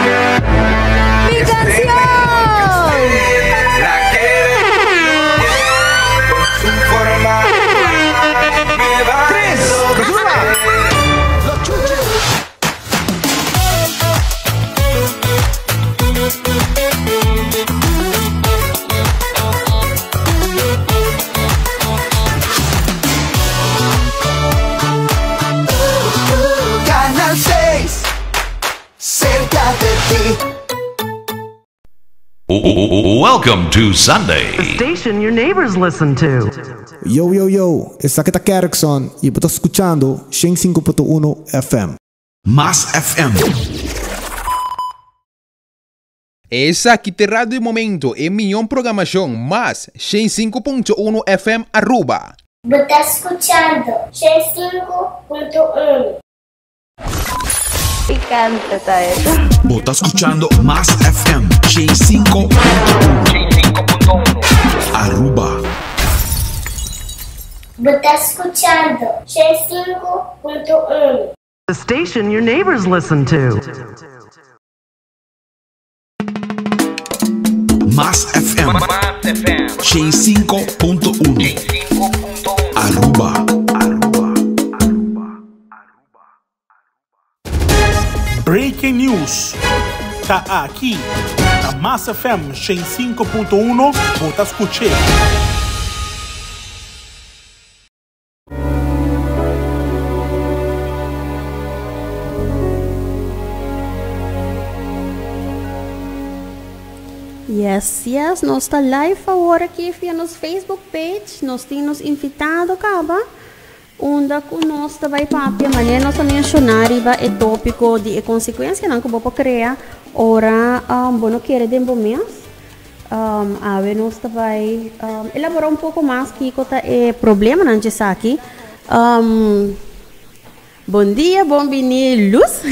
Mi canción! Tres, dos, uno. Los chuches. Canal 6, cerca de ti. Welcome to Sunday. The station your neighbors listen to. Yo, yo, yo, esaki ta Kerkson y bo ta scuchando 105.1 FM. Mas FM. Esaki ta e radio di momento, e miyon programacion, Mas 105.1 FM Aruba. Bo ta scuchando 105.1. Picante ta e. Bo ta scuchando Mas FM 105.1 Aruba. Bo ta scuchando 105.1. The station your neighbors listen to. Mas FM 105.1 Aruba. Breaking news ta aki na Mas FM 105.1 bo ta scuche. Yes, yes, nos ta live awor aki via nos Facebook page. Nos tin nos invitado caba. Unda cu nos ta bay papia manera nos a menciona riba e topico di e consecuencianan cu bo por crea ora um, bo no kere den bo mes. Um, awe nos ta bay um, elabora un poco mas kico ta e problemanan djesaki. Um, bon dia, bon bini Luz.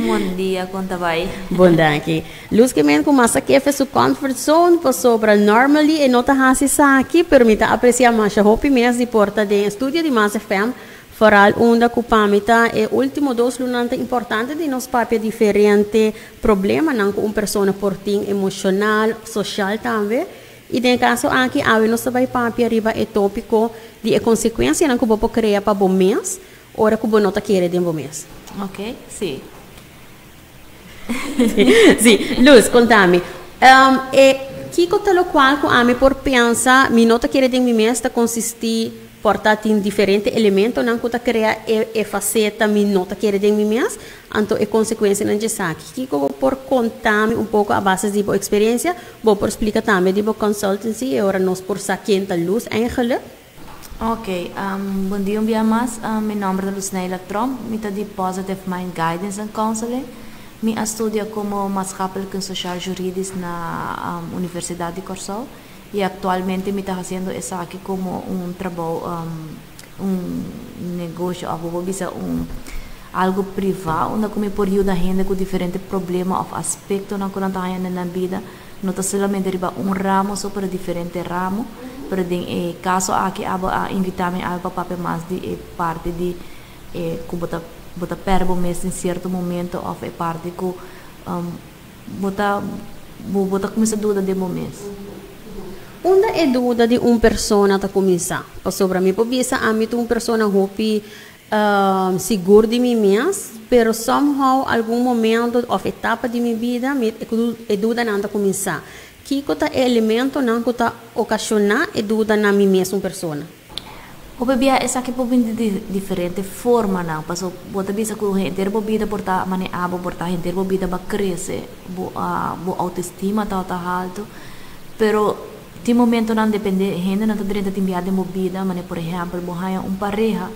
Bon dia, con ta bay? Bon danki. Luz ke men cu mas a kefe su comfort zone pasobra normally e no ta haci esaki, pero mi ta aprecia masha hopi mes di por ta den studio di Mas FM Foral unda ku pa mi ta e ultimo dos lunanan ta importante di nos papia diferente problemanan ku un persona por tin emoshonal, soshal tambe. I den e kaso aki awe nos ta bai papia riba e topiko di e konsekuensianan ku bo por krea pa bo mes ora ku bo no ta kere den bo mes. Ok, si. Si, Luz, konta mi, e kiko ta lokual ku ami por pensa mi no ta kere den mi mes ta konsistí por ta tin diferente elementonan ku ta krea e e faseta mi no ta kere den mi mes, anto e konsekuensianan dje esaki. Kiko bo por konta mi un poko a bases di bo eksperensia? Bo por splika tambe di bo consultancy e ora nos por sa ken ta Luz eigenlijk? Ok, bon dia un bia mas. Mi nomber ta Luzneyla Tromp, mi ta di Positive Mind Guidance and Counseling. Mi a studia komo maatschappelijk en sociaal juridisch na Universidat di Kòrsou i aktualmente mi ta hasiendo esaki komo un trabou, un negoshi òf bo por bisa un algu privá unda ku mi por yuda hende ku diferente problema òf aspektonan ku nan ta haña den nan bida. No ta solamente riba un ramo so pero diferente ramo. Pero den e caso aki abo a invita mi awe pa papia mas di e parti di e cu bo ta bo ta perde bo mes den cierto momento of e parti cu bo ta bo bo ta cuminsa duda den bo mes. Unda e duda di un persona ta cuminsa? Pasobra mi por bisa ami ta un persona hopi Sigur di mi mes, pero somehow algun momento of etapa di mi bida mi e dudanan ta cuminsa. Kico ta e elementonan cu ta ocasiona e duda na mi mes un persona? Hopi bia esaki por bini di diferente formanan, paso bo ta bisa cu henter bo bida por ta manera abo por ta henter bo bida ba crece, bo bo autoestima tabata halto, pero tin momentonan depende hendenan ta drenta tin bia den bo bida, manera por ehempel bo haya un pareha.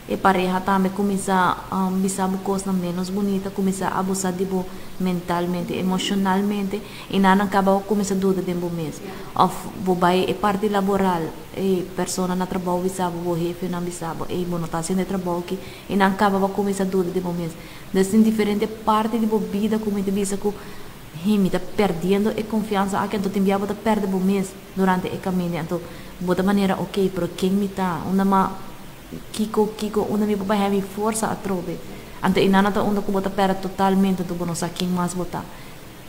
E pareha tambe kuminsá bisa bo kosnan ménos bunita, kuminsá abusá di bo mentalmente, emoshonalmente, i nan a kaba kuminsá duda den bo mes. Òf bo bai e parti laboral, e persona na trabou bisa bo, bo hefenan bisa bo, ey bo no ta hasiendo e trabou aki, i nan kaba bo kuminsá duda den bo mes. Dus tin diferente parti di bo bida ku mi ta bisa ku, hey, mi ta pèrdiendo e konfiansa aki, anto tin bia bo ta pèrdè bo mes durante e kaminda. Anto bo ta manera, okey, pero ken mi ta? Unda mi Kiko, kiko, unda mi por bai haña mi forsa atrobe? Anto e nana ta unda ku bo ta pèrdè totalmente, anto bo no sa ken mas bo ta.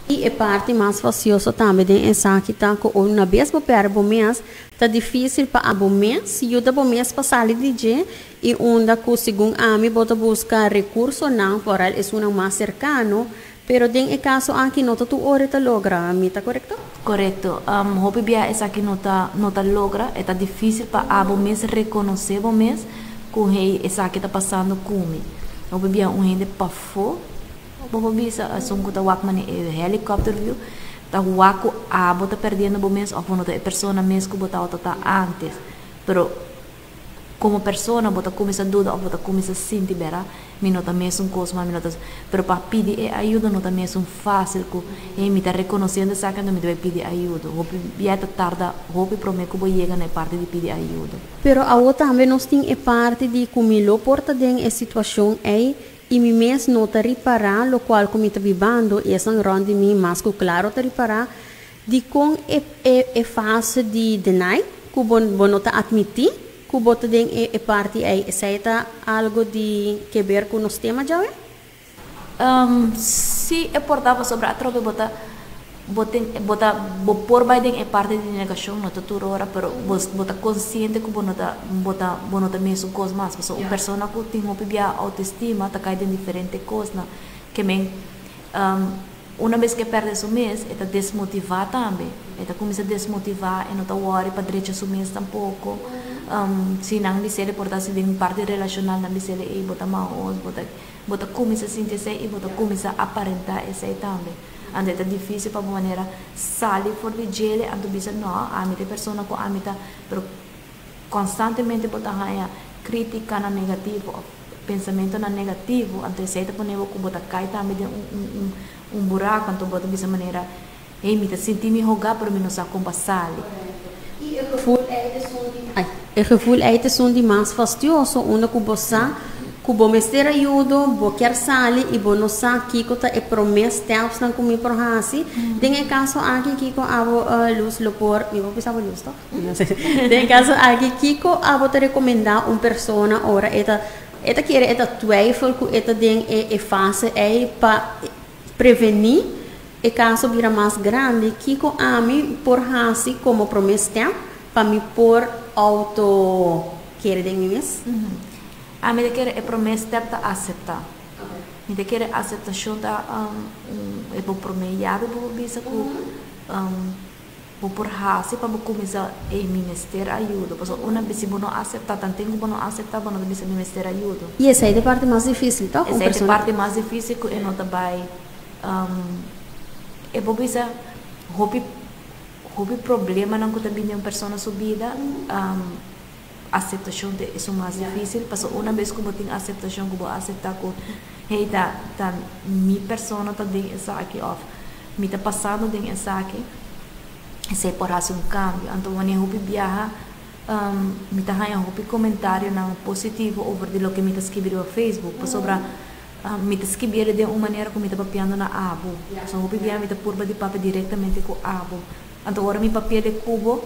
I e parti mas fastioso tambe den esaki ta ku una bes bo pèrdè bo mes, ta difísil pa abo mes yuda bo mes pa sali di dje i unda ku segun ami bo ta buska rekursonan, foral esunnan mas serkano, pero den e kaso aki no ta tur ora e ta logra. Mi ta korekto? Korekto. Hopi bia esaki no ta no ta logra. E ta difísil pa abo mes rekonosé bo mes ku hey esaki ta pasando ku mi. Hopi bia un hende pafó. Bo por bisa esun ku ta wak manera e helicopter view ta wak ku abo ta perdiendo bo mes òf bo no ta e persona mes ku bo tabata ta ántes. Pero komo persona bo ta kuminsá duda òf bo ta kuminsá sinti bera mi no ta mesun kos mas mi no ta pero pa pidi e ayuda no ta mesun fásil ku hey mi ta rekonosiendo esaki anto mi ta bai pidi ayuda. Hopi bia ta tarda hopi promé ku bo yega na e parti di pidi ayuda. Pero awo tambe nos tin e parti di ku mi lo por ta den e situashon ei I mi mes no ta ripará lokual ku mi ta bibando i esnan rònt di mi mas ku klaro ta ripará dikon e e e fase di deny ku bo bo no ta atmití ku bo ta den e e parti ei. Esei ta algu di keber ku nos tema djawe? Sí, e por ta pasobra atrobe bo ta Bo tin, bo ta, bo por bai den e parti di negashon, no ta tur ora, pero bo, bo ta konsiente ku bo no ta, bo ta, bo no ta mesun kos mas. Pasobra un persona ku tin hopi bia outestima ta kai den diferente kosnan. Ke men, una bes ku e pèrdè su mes, e ta desmotivá tambe. E ta kuminsá desmotivá, e no ta wòri pa drecha su mes tampoko. Si nan bis'el, e por ta si den parti relashonal nan bis'el, ey bo ta mahos, bo ta, bo ta kuminsá sinti esei i bo ta kuminsá aparentá esei tambe. Anto e ta difícil pa bo manera sali for di djele anto bisa no, ami ta e persona ku ami ta, pero konstantemente bo ta haña krítikanan negativo òf pensamentonan negativo, anto esei ta pone bo ku bo ta kai tambe den un un un un buraku, anto bo ta bisa manera, hey mi ta sinti mi hogá pero mi no sa kon pa sali. I e gevoel ei ta esun di ai, e gevoel ei ta esun di mas fastioso unda ku bo sa ku bo mester ayudo, bo kier sali i bo no sa kiko ta e promé stèpsnan ku mi por hasi. Den e kaso aki kiko abo Luz lo por, mi por bisa abo Luz tòg? Den e kaso aki kiko abo ta rekomendá un persona ora e ta e ta kere e ta twijfel ku e ta den e e fase ei pa prevení e kaso bira mas grandi, kiko ami por hasi komo promé stèp pa mi por outo kere den mi mes? Ami ta kere e promé stèp ta aseptá. Mi ta kere aseptashon ta un e bo promé yabi bo por bisa ku bo por hasi pa bo kuminsá, ey mi mester ayudo. Pasobra una bes si bo no aseptá, tanten ku bo no aseptá bo no ta bisa mi mester ayudo. I esei ta e parti mas difísil tòg? Esei ta e parti mas difísil ku e no ta bai. E por bisa hopi hopi problemanan ku ta bini den un persona su bida, aseptashon ta esun mas difísil, pasobra una bes ku bo tin aseptashon ku bo aseptá ku hey ta ta mi persona ta den esaki òf mi ta pasando den esaki, esei por hasi un kambio. Anto wanneer hopi biaha mi ta haña hopi komentarionan positivo over di loke mi ta skibi riba Facebook, pasobra Mi ta skibiel den un manera ku mi ta papiando na abo. Pasobra hopi bia mi ta purba di papia direktamente ku abo. Anto ora mi papia de ku bo,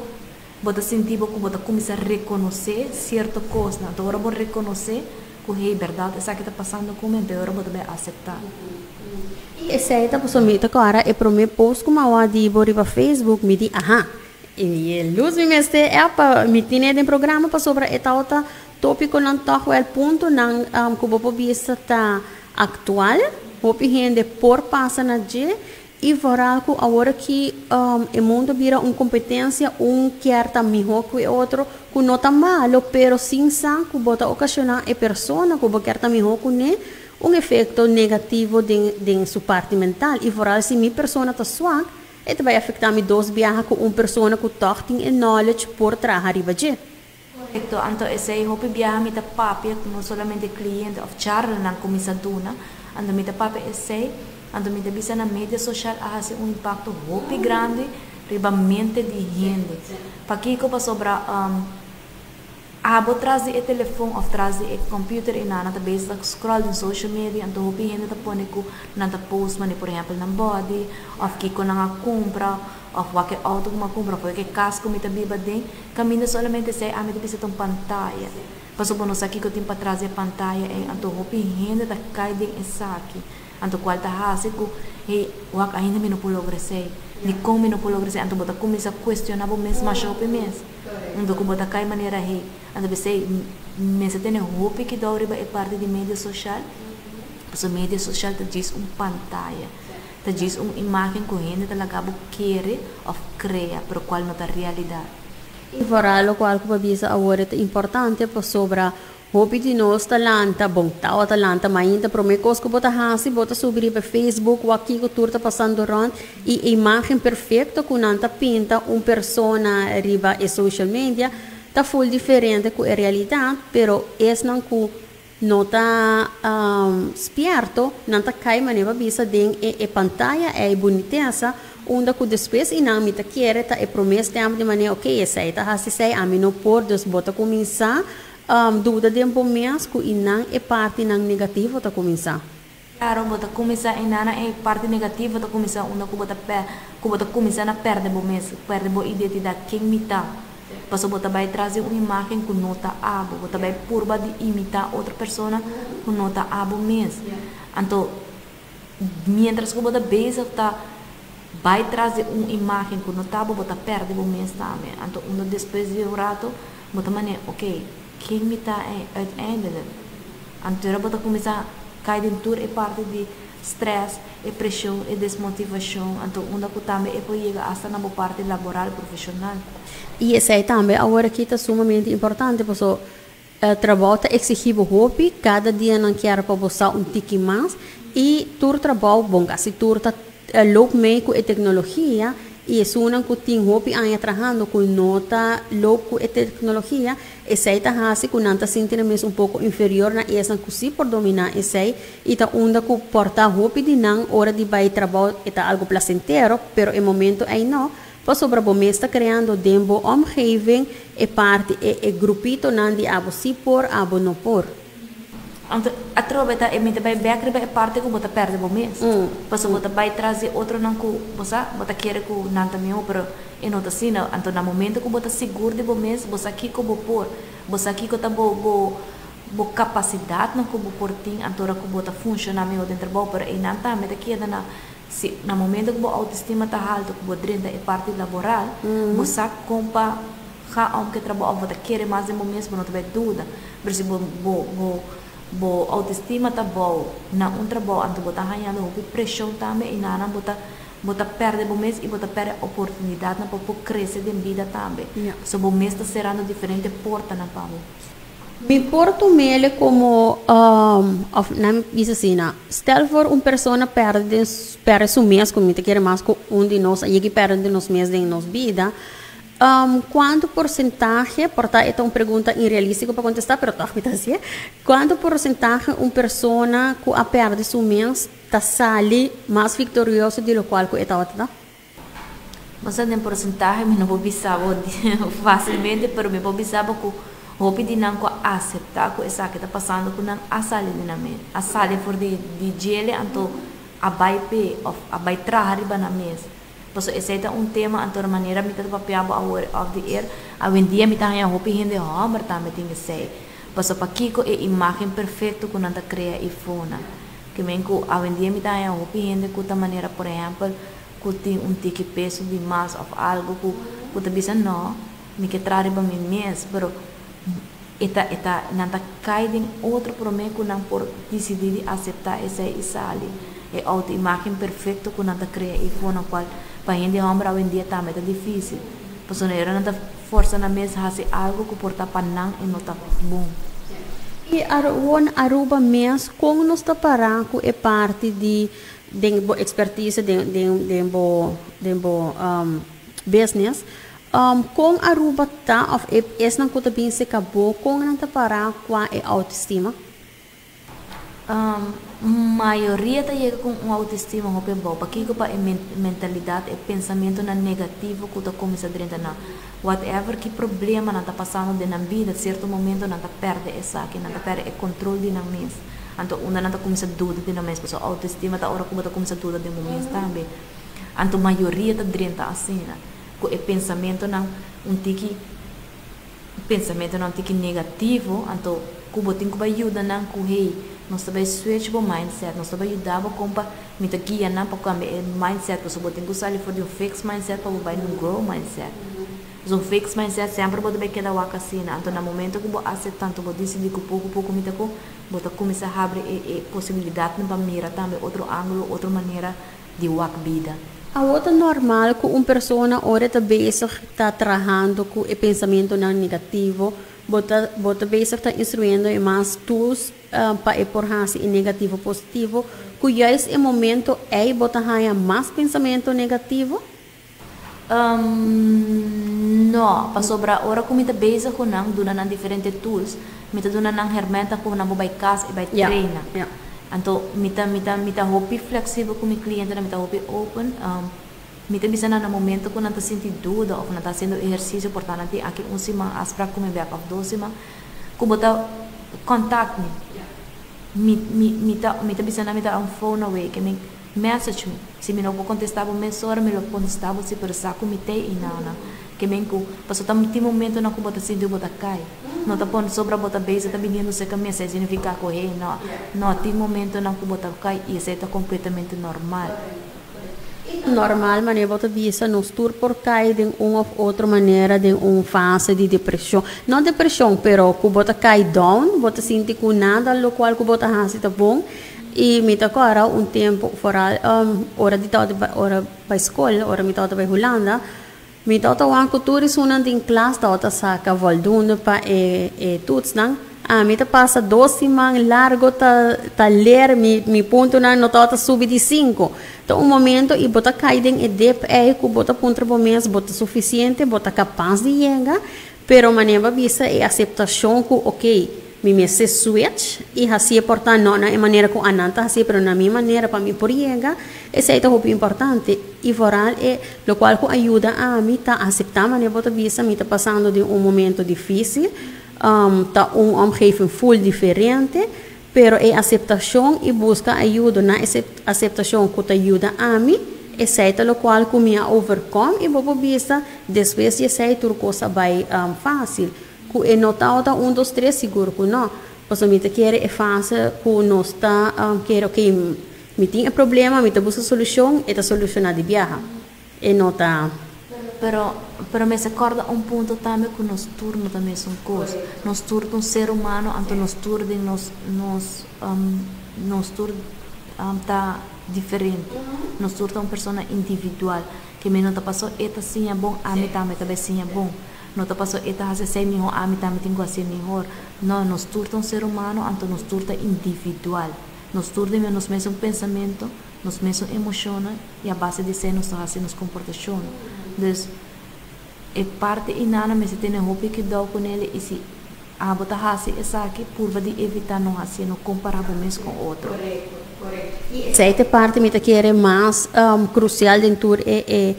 bo ta sinti bo ku bo ta kuminsá rekonosé sierto kosnan. Anto ora bo rekonosé ku hey, bèrdat esaki ta pasando ku mi, anto e ora bo ta bai aseptá. I esei ta pasobra mi ta kòrda e promé post ku mi a wak di bo riba Facebook, mi di aha, e lus mi mester e pa mi tine den programa pasobra e tabata Tópikonan tòg wèl puntonan ku bo por bisa ta aktual, hopi hende por pasa na dje i vooral ku awor aki e mundu a bira un kompetensia, un kier ta mihó ku e otro, ku no ta malo pero sin sa ku bo ta okashoná e persona ku bo kier ta mihó kuné un efekto negativo den den su parti mental i vooral si mi persona ta swak e ta bai afektá mi dos biaha ku un persona ku tòg tin e knowledge por traha riba dje. Korekto, anto esei hopi biaha mi ta papia ku no solamente kliente òf charlanan ku mi sa duna, anto mi ta papia esei, anto mi ta bisa na media soshal a hasi un impakto hopi grandi riba mente di hende. Pakiko? Pasobra abo tras di e telefon òf tras di e kòmpiuter i nan ta bezig ta scroll den social media, anto hopi hende ta pone ku nan ta post manera por ehèmpel nan bòdi òf kiko nan a kumpra Of wak e auto ku mi a kumpra, of wak e kas ku mi ta biba den, kaminda solamente esei ami ta bisa ta un pantaya. Pasobra bo no sa kiko tin patras di e pantaya ei, anto hopi hende ta kai den esaki. Anto kual ta hasi ku, hey, wak ainda mi no por logra esei. Dikon mi no por logra esei? Anto bo ta kuminsá kuestioná bo mes masha hopi mes. Anto ku bo ta kai manera, hey, anto p'esei mester tene hopi kidou riba e parti di medio sosial, pasobra medio sosial ta djis un pantaya, ta djis un imágen ku hende ta laga bo kere òf krea, pero kual no ta realidat. I foral lokual ku bo a bisa awor e ta importante pasobra Hopi di nos ta lanta, bon, tawata lanta mainta, prome kos ku bo ta hasi, bo ta subi riba Facebook, wak kiko tur ta pasando rònt, i e imágen perfekto ku nan ta pinta un persona riba e social media ta ful diferente ku e realidat, pero esnan ku no ta spierto, nan ta kai manera bo a bisa den e e pantaya ei bunitesa, unda ku despues i nan mi ta kere ta e prome stèmp di manera, ok, esei ta hasi esei, ami no por, dus bo ta kuminsá Duda den bo mes ku i nan e partinan negativo ta kuminsá. Klaro, bo ta kuminsá i nan e parti negativo ta kuminsá unda ku bo ta ku bo ta kuminsá na pèrdè bo mes, pèrdè bo identidat, ken mi ta. Pasobra bo ta bai tras di un imágen ku no ta abo, bo ta bai purba di imitá otro persona ku no ta abo mes. Anto, miéntras ku bo ta bezig ta bai tras di un imágen ku no ta abo, bo ta pèrdè bo mes tambe. Anto, unda despues di un rato Bo ta manera, ok, ken mi ta uiteindelijk? Anto ora bo ta kuminsá kai den tur e parti di strès, e preshon, e desmotivashon, anto unda ku tambe e por yega asta na bo parti laboral, profeshonal. I esei tambe awor aki ta sumamente importante paso trabou ta eksigí bo hopi, kada dia nan kier pa bo sa un tiki mas i tur trabou, bon kasi tur ta Loop mee ku e teknologia i esunnan ku tin hopi aña trahando ku no ta loop ku e teknologia, esei ta hasi ku nan ta sinti nan mes un poko inferior na esnan ku si por dominá esei i ta unda ku por ta hopi di nan ora di bai trabou e ta algu plasentero pero e momento ei no pasobra bo mes ta kreando den bo omgeving e parti e e grupitonan di abo si por abo no por. Anto atrobe ta e mi ta bai bek riba e parti ku bo ta pèrdè bo mes. Pasobra bo ta bai tras di otronan ku bo sa, bo ta kere ku nan ta mihó, pero e no ta asina. Anto na momento ku bo ta sigur di bo mes, bo sa kiko bo por, bo sa kiko ta bo bo bo kapasidatnan ku bo por tin, anto ora ku bo ta funshoná mihó den trabou. Pero einan tambe ta keda na si na momento ku bo outoestima ta haltu, ku bo drenta e parti laboral, bo sa kon pa. Ga om ke trabou of bo ta kere mas den bo mes bo no ta bay duda. Pero si bo bo bo bo autoestima ta bou na un trabou anto bo ta hañando hopi preshon tambe y nanan bo ta bo ta perde bo mes y bo ta perde oportunidadnan pa por crece den bida tambe. Pasobra bo mes ta cerando diferente portanan pa bo. Mi por tumele como of nan bisa asina, stel voor un persona perde den perde su mes cu mi ta kere mas cu un di nos a yega y perde den nos mes den nos bida. Kuantu porsentahe, por ta e ta un pregunta inrealístiko pa kontestá, pero tòg mi ta hasié, kuantu porsentahe un persona ku a pèrdè su mes ta sali mas viktorioso di lokual ku e tabata ta? Bo sa den porsentahe mi no por bisa bo fásilmente, pero mi por bisa bo ku hopi di nan ku a aseptá ku esaki ta pasando ku nan a sali di nan mes, a sali for di djele anto a bai p'e òf a bai traha riba nan mes. Pasobra esei ta un tema, anto na manera mi ta papia bo awor off the air, awendia mi ta haña hopi hende hòmber tambe tin esei. Pasobra pakiko e imágen perfekto ku nan ta krea i fona? Ke men ku awendia mi ta haña hopi hende ku ta manera por ehèmpel ku tin un tiki peso di mas òf algu ku ku ta bisa nò, mi ke traha riba mi mes, pero e ta e ta nan ta kai den otro promé ku nan por disidí di aseptá esei i sali. E outo-imágen perfekto ku nan ta krea i for na kual pa hende hòmber awendia tambe ta difísil. Pasobra ora nan ta forsa nan mes hasi algu ku por ta pa nan e no ta bon. I awor na Aruba mes kon nos ta pará ku e parti di den bo ekspertise den den den bo den bo business kon Aruba ta òf e esnan ku ta bin seka bo kon nan ta pará kua e outoestima? Mayoria ta yega ku un outoestima hopi abou. Pakiko? Pa e mentalidat, e pensamentunan negativo ku ta kuminsá drenta nan. Whatever ki problema nan ta pasando den nan bida, sierto momento nan ta pèrdè esaki, nan ta pèrdè e kontrol di nan mes. Anto unda nan ta kuminsá duda di nan mes, pasobra outoestima ta ora ku bo ta kuminsá duda den bo mes tambe. Anto mayoria ta drenta asina, ku e pensamentunan un tiki. Pensamentonan tiki negativo, anto ku bo tin ku bai yuda nan ku hey, Nos ta bay switch bo mindset, nos ta bay yuda bo con pa mi ta guia nan pa cambia e mindset pasobra bo tin cu sali for di un fixed mindset pa bo bay na un grow mindset. Pasobra un fixed mindset semper bo ta bay keda wak asina, anto na momento cu bo acepta anto bo dicidi cu poco poco mi ta cu bo ta cuminsa habri e e posibilidadnan pa mira tambe otro angulo, otro manera di wak bida. Awor ta normal cu un persona ora e ta bezig ta trahando cu e pensamentonan negativo Bo ta bo ta bezig ta instruyendo e mas tools pa e por hasi e negativo positivo, ku juist e momento ei bo ta haña mas pensamentu negativo? Um, no, pasobra ora ku mi ta bezig ku nan, duna nan diferente tools, mi ta duna nan hermenta ku nan por bai kas i bai traina. Anto mi ta mi ta mi ta hopi fleksibel ku mi klientenan, mi ta hopi open. Mi ta bisa nan na momento ku nan ta sinti duda òf nan ta hasiendo ehersisio por ta nan tin aki un siman afsprak ku mi bèk òf dos siman ku bo ta contact mi. Mi mi mi ta mi ta bisa nan mi ta un phone away ke mi message mi. Si mi no por kontestá bo mesora mi lo kontestá bo si pero sa ku mi tei i nan nan ke men ku pasobra ta tin momentonan ku bo ta sinti ku bo ta kai. No ta pon sobra bo ta bezig ta biniendo serka mi esei signifiká ku hey no no tin momentonan ku bo ta kai i esei ta kompletamente normal. Normal manera bo ta bisa nos tur por kai den un of otro manera den un fase di depresion. No depresion pero ku bo ta kai down, bo ta sinti ku nada lokual ku bo ta hasi ta bon. I mi ta kòrda un tempu foral ora di tabata ora bai skol, ora mi tabata bai Hulanda, mi tabata wak ku tur esunnan den klas tabata saka voldoende pa e e toetsnan. Ami ta pasa dos siman largo ta ta leer mi mi puntonan no tabata subi di sinku. Ta un momento i bo ta kai den e dip ei ku bo ta puntra bo mes bo ta sufisiente, bo ta kapas di yega, pero manera bo a bisa e aseptashon ku okey mi mester switch i hasié por ta no na e manera ku anan ta hasié pero na mi manera pa mi por yega, esei ta hopi importante i vooral e lokual ku a yuda ami ta aseptá manera bo ta bisa mi ta pasando den un momento difisil. Ta un omgeving full diferente, pero e aceptacion y busca ayudo na e aceptacion cu ta yuda ami, esey ta locual cu mi a overcome y bo por bisa despues di esey tur cos a bay facil. Cu e no tawata un dos tres sigur cu no, pasobra mi ta kere e fase cu nos ta kere ok mi tin e problema mi ta busca solucion e ta soluciona di biaha. E no ta. Pero, pero mester corda un punto tambe cu nos tur no ta mesun cos. Nos tur ta un ser humano, anto nos tur den nos, nos, nos tur ta diferente. Nos tur ta un persona individual. Ke mi no ta paso e ta siña bon, ami tambe ta bay siña bon. No ta paso e ta haci esey miho, ami tambe tin cu hacié mihor. No, nos tur ta un ser humano, anto nos tur ta individual. Nos tur den nos mesun pensamento, nos mesun emocionnan y a base di esey nos ta haci nos comportacion. Dus e parti inana mester tene hopi cuidao con ele y si abo ta haci esaki purba di evita no hacié, no compara bo mes con otro. Esey ta e parti mi ta kere mas crucial den tur e e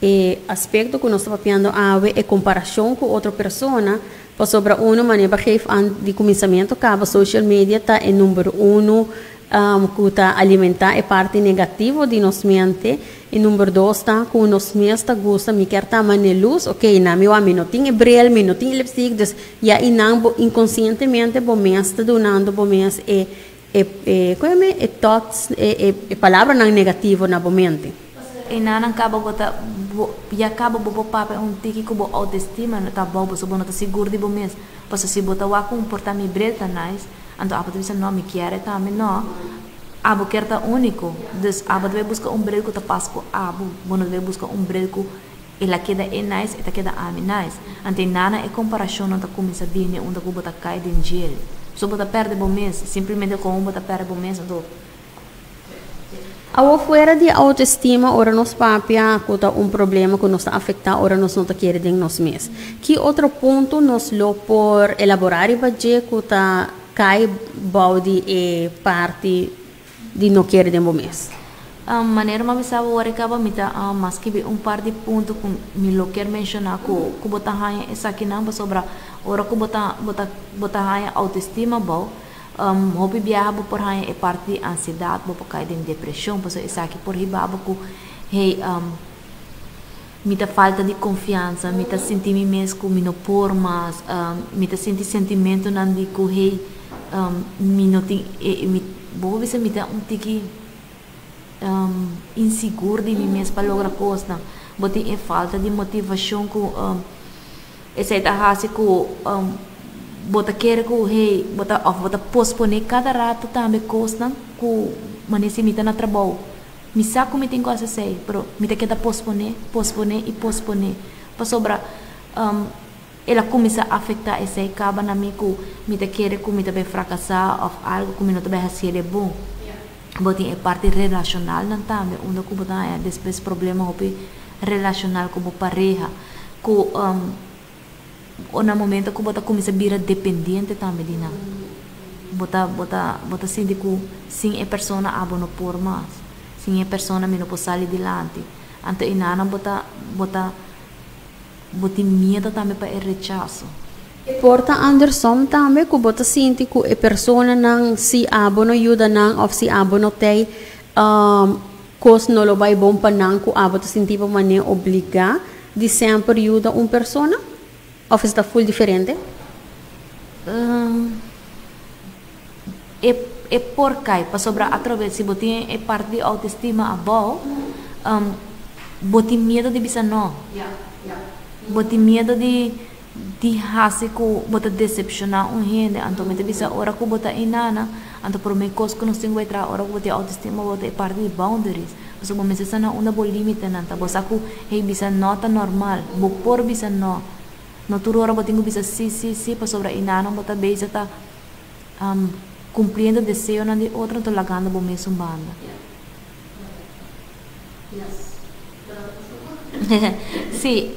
E aspecto cu nos ta papiando awe, e comparacion cu otro persona, pasobra uno manera pa geef aan di cuminsamiento caba social media ta e number uno cu ta alimenta e parti negativo di nos mente, y number dos ta cu nos mes ta gusta mi kier ta mane luz, ok na mi wak mi no tin e bril, mi no tin e lipstick, dus ya y nan bo inconscientemente bo mes ta dunando bo mes e E e koe me e thoughts e e e palabranan negativo na bo mente. E nanan kaba bo ta bo ya kaba bo por papia un tiki ku bo autoestima no ta abou pasobra bo no ta sigur di bo mes pasobra si bo ta wak ku un por ta mi bril ta nice anto abo ta bisa no mi kier e tambe no abo kier ta uniko dus abo ta bai buska un bril ku ta pas ku abo bo no ta bai buska un bril ku el a keda e nice e ta keda ami nice. Anto e nana e komparashonnan ta kuminsá bini unda ku bo ta kai den djel. So bo ta pèrdè bo mes, simplemente komo bo ta pèrdè bo mes anto. Awor fuera di autoestima ora nos papia ku ta un problema ku nos ta afektá ora nos no ta kere den nos mes. Ki otro punto nos lo por elaborá riba dje ku ta kai bou di e parti di no kere den bo mes. Manera mi a bisa bo ora kaba mi ta mas skibi un par di punto ku mi lo kier menshoná ku ku bo ta haña esakinan pasobra ora ku bo ta bo ta bo ta haña autoestima abou hopi biaha bo por haña e parti di ansiedat bo por kai den depreshon pasobra esaki por hiba bo ku hey mi ta falta di konfiansa mi ta sinti mi mes ku mi no por mas mi ta sinti sentimentonan di ku hey. Mi no tin e mi bo por bisa mi ta un tiki insigur di mi mes pa logra kosnan. Bo tin e falta di motivashon ku esei ta hasi ku bo ta kere ku hey bo ta òf bo ta posponé kada rato tambe kosnan ku manera si mi ta na trabou mi sa ku mi tin ku hasi esei pero mi ta keda posponé posponé i posponé pasobra El a kuminsá afektá esei kaba na mi ku mi ta kere ku mi ta bai frakasá òf algu ku mi no ta bai hasié de bon. Bo tin e parti relashonalnan tambe unda ku bo ta haña despues problema hopi relashonal ku bo pareha ku na momento ku bo ta kuminsá bira dependiente tambe di nan. Bo ta bo ta bo ta sinti ku sin e persona abo no por mas, sin e persona mi no por sali dilanti. Anto e nanan bo ta bo ta. Bo tin miedo tambe pa e rechaso. E por ta andersom tambe ku bo ta sinti ku e personanan si abo no yuda nan òf si abo no tei kos no lo bai bon pa nan ku abo ta sinti bo manera obligá di semper yuda un persona? Òf esei ta ful diferente? E e por kai pasobra atrobe si bo tin e parti di autoestima abou bo tin miedo di bisa no. Bo tin miedo di di hasi ku bo ta decepciona un hende anto mi ta bisa ora ku bo ta inana anto prome kos ku nos tin ku bai traha ora ku bo tin autoestima abou ta e parti di boundaries pasobra bo mester sa na unda bo limitenan ta bo sa ku hey bisa no ta normal bo por bisa no. No tur ora bo tin ku bisa sí, sí, sí, pasobra inanan bo ta bezig ta kumpliendo deseonan di otro anto lagando bo mes un banda. Sí,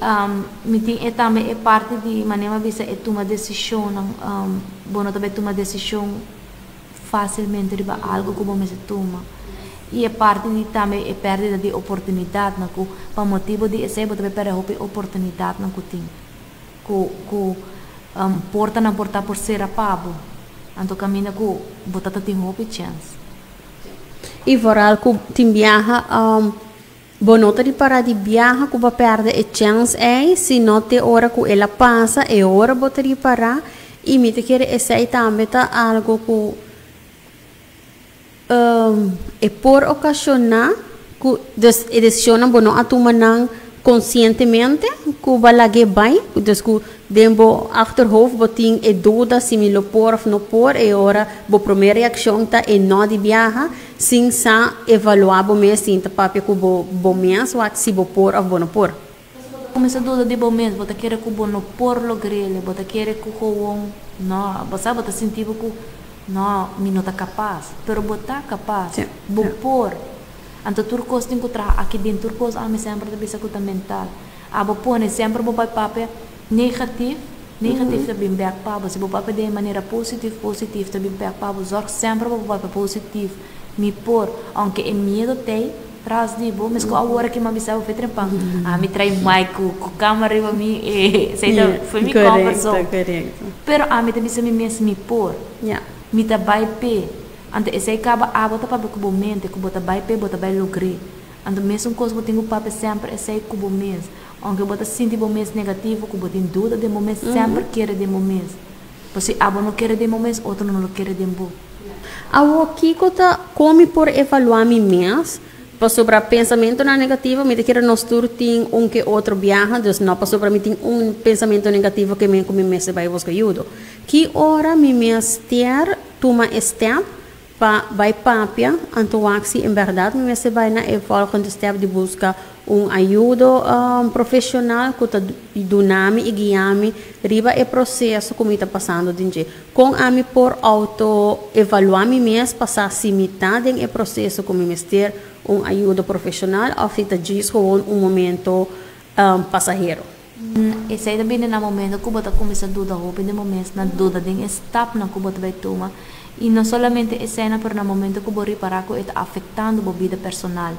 mi tin e tambe e parti di manera mi a bisa e tuma desishonnan. Bo no ta bai tuma desishon fásilmente riba algu ku bo mester tuma. I e parti di tambe e pèrdida di oportunidatnan ku pa motibu di esei bo ta bai pèrdè hopi oportunidatnan ku tin. Ku ku portanan por ta por sera pa bo. Anto kaminda ku bo ta ta tin hopi chèns. I vooral ku tin biaha bo no ta ripará di biaha ku bo a pèrdè e chèns ei, sino te ora ku el a pasa e ora bo ta ripará. I mi ta kere esei tambe ta algu ku E por okashoná ku dus e desishonnan bo no a tuma nan konsientemente ku bo a lag'é bai, dus ku den bo achterhoofd bo tin e duda si mi lo por òf no por, e ora bo promé reakshon ta e no di biaha sin sa evaluá bo mes, sin ta papia ku bo bo mes wak si bo por òf bo no por. Bo ta kuminsá duda di bo mes, bo ta kere ku bo no por logr'el, bo ta kere ku gewoon no, bo sa bo ta sinti bo ku no, mi no ta kapas, pero bo ta kapas, bo por. Anto tur kos tin ku traha aki den, tur kos ami semper ta bisa ku ta mental. Abo pone semper bo bai papia negatif, negatif ta bin bèk pa bo, si bo papia den e manera positif, positif ta bin bèk pa bo, zòrg semper pa bo papia positif, mi por, aunke e miedo t'ei. Tras di bo, mesco awor aki m'a bisa bo fe trempan, ami trae mic cu cu camera riba mi, esey ta foi mi comfort zone. Pero ami ta bisa mi mes mi por, mi ta bay p'e, anto esey caba abo ta papia cu bo mente cu bo ta bay p'e, bo ta bay logr'e. Anto mesun cos bo tin cu papia semper esey cu bo mes, aunke bo ta sinti bo mes negativo, cu bo tin duda den bo mes, semper kere den bo mes, pasobra si abo no kere den bo mes, otro no lo kere den bo. Awor, kiko ta kon mi por evaluá mi mes? Pasobra pensamentunan negativo, mi ta kere nos tur tin un ke otro biaha, dus no pasobra mi tin un pensamentu negativo ke men ku mi mester bai buska yudo. Ki ora mi mester tuma e stèp pa bai papia, anto wak si en bèrdat mi mester bai na e volgende stèp di buska un ayudo profesional ku ta duna mi i guia mi riba e proseso ku mi ta pasando den dje. Kon ami por auto evaluá mi mes pa sa si mi ta den e proseso ku mi mester un ayudo profesional òf si ta djis gewoon un momento pasahero? Esei ta bini na momento ku bo ta kuminsá duda hopi den bo mes, na duda den e stapnan ku bo ta bai tuma. I no solamente eseinan, pero na momento ku bo ripará ku e ta afektando bo bida personal,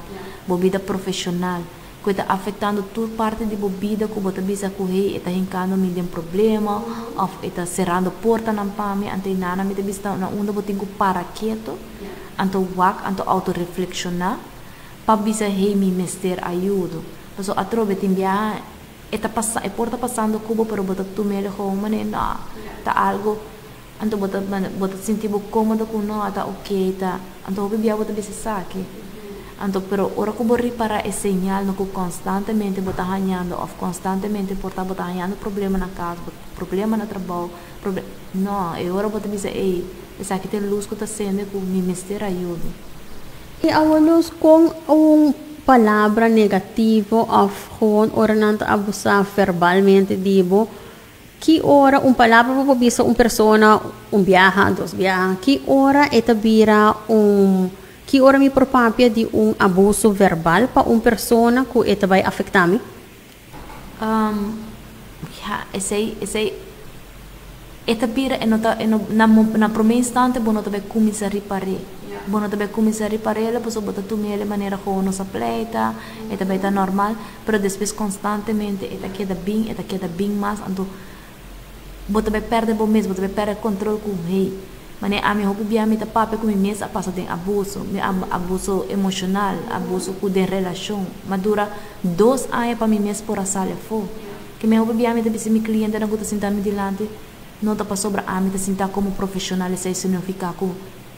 bo bida profeshonal, ku e ta afektando tur parti di bo bida ku bo ta bisa ku hey e ta hinkando mi den problema òf e ta serando portanan pa mi, anto einana mi ta bisa na unda bo tin ku para keto, anto wak, anto outoreflekshoná pa bisa hey mi mester ayudo. Pasobra atrobe tin biaha e ta pasa e por ta pasando ku bo pero bo ta tum'el gewoon manera no ta algu. Anto bo ta bo ta sinti bo komodo ku no a ta oke ta anto hopi bia bo ta bisa esaki. Anto pero ora ku bo ripará e señal no ku konstantemente bo ta hañando òf konstantemente por ta bo ta hañando problema na kas, bo problema na trabou, proble no e ora bo ta bisa ey esaki ta e lus ku ta sende ku mi mester ayudo. I awor nos kon un palabra negativo òf gewoon ora nan ta abusá verbalmente di bo, Ki ora un palabra bo por bisa un persona un biaha, dos biaha? Ki ora e ta bira un Ki ora mi por papia di un abuso verbal pa un persona ku e ta bai afektá mi? Ya, esei, esei e ta bira e no ta e no na mo na promé instante bo no ta bai kuminsá ripar'é. Bo no ta bai kuminsá ripar'é pasobra bo ta tum'é di manera ku nos a pleita, e ta bai ta normal. Pero despues constantemente e ta keda bin, e ta keda bin mas, anto bo ta bay perde bo mes, bo ta bay perde control cu hey, manera ami hopi bia mi ta papia cu mi mes a pasa den abuso, mi abuso emocional, abuso cu den relacion, m'a dura dos aña pa mi mes por a sali afo, ke mi hopi bia mi ta bisa mi clientenan cu ta sinta mi dilanti, no ta pasobra ami ta sinta como profesional esey significa cu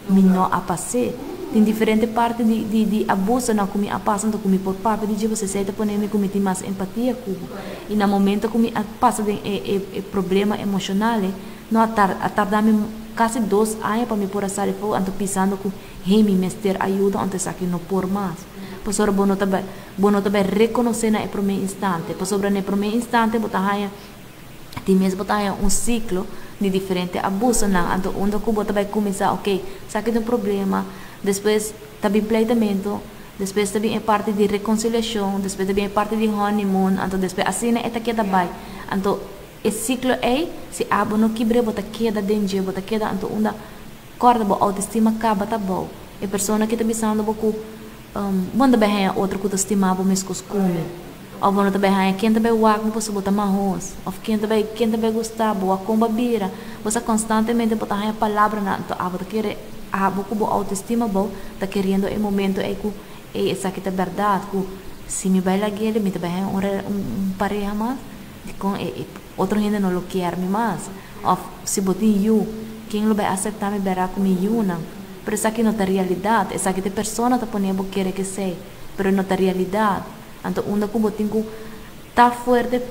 Mi no a pas'é. Tin diferente parti di di di abusonan ku mi a pasa anto ku mi por papia di dje pasobra esei ta pone mi ku mi tin mas empatia ku bo. I na momento ku mi a pasa den e e e problema emoshonal ei, no a tar a tarda mi kasi dos aña pa mi por a sali afó anto pisando ku hey mi mester ayuda anto esaki no por mas. Pasobra bo no ta bai bo no ta bai rekonosé na e promé instante pasobra na e promé instante bo ta haña Di mes bo ta haña un siklo di diferente abusonan, anto unda ku bo ta bai kuminsá, oke, esaki ta un problema, despues ta bin pleitamentu, despues ta bin e parti di rekonsiliashon, despues ta bin e parti di honeymoon, anto despues asina e ta keda bai. Anto e siklo ei, si abo no kibr'é bo ta keda den dje, bo ta keda anto unda kòrda bo outestima kaba ta bou. E persona ki ta bisando bo ku bo no ta bai haña otro ku ta stima bo meskos ku mi. Of bo no ta bai haña ken ta bai wak bo pasobra bo ta mahos. Of ken ta bai ken ta bai gusta bo, wak kon bo a bira. Bo sa konstantemente bo ta haña palabranan anto abo ta kere abo ku bo outestima abou ta keriendo e momento ei ku ey esaki ta bèrdat ku si mi bai lag'el mi ta bai haña un un pareha mas dikon e e otro hende no lo kier mi mas. Of si bo tin yu ken lo bai aseptá mi bèrdat ku mi yunan. Pero esaki no ta realidat esaki ta e persona ta pone bo kere kesei pero no ta realidat. Anto unda ku bo tin ku ta fuerte,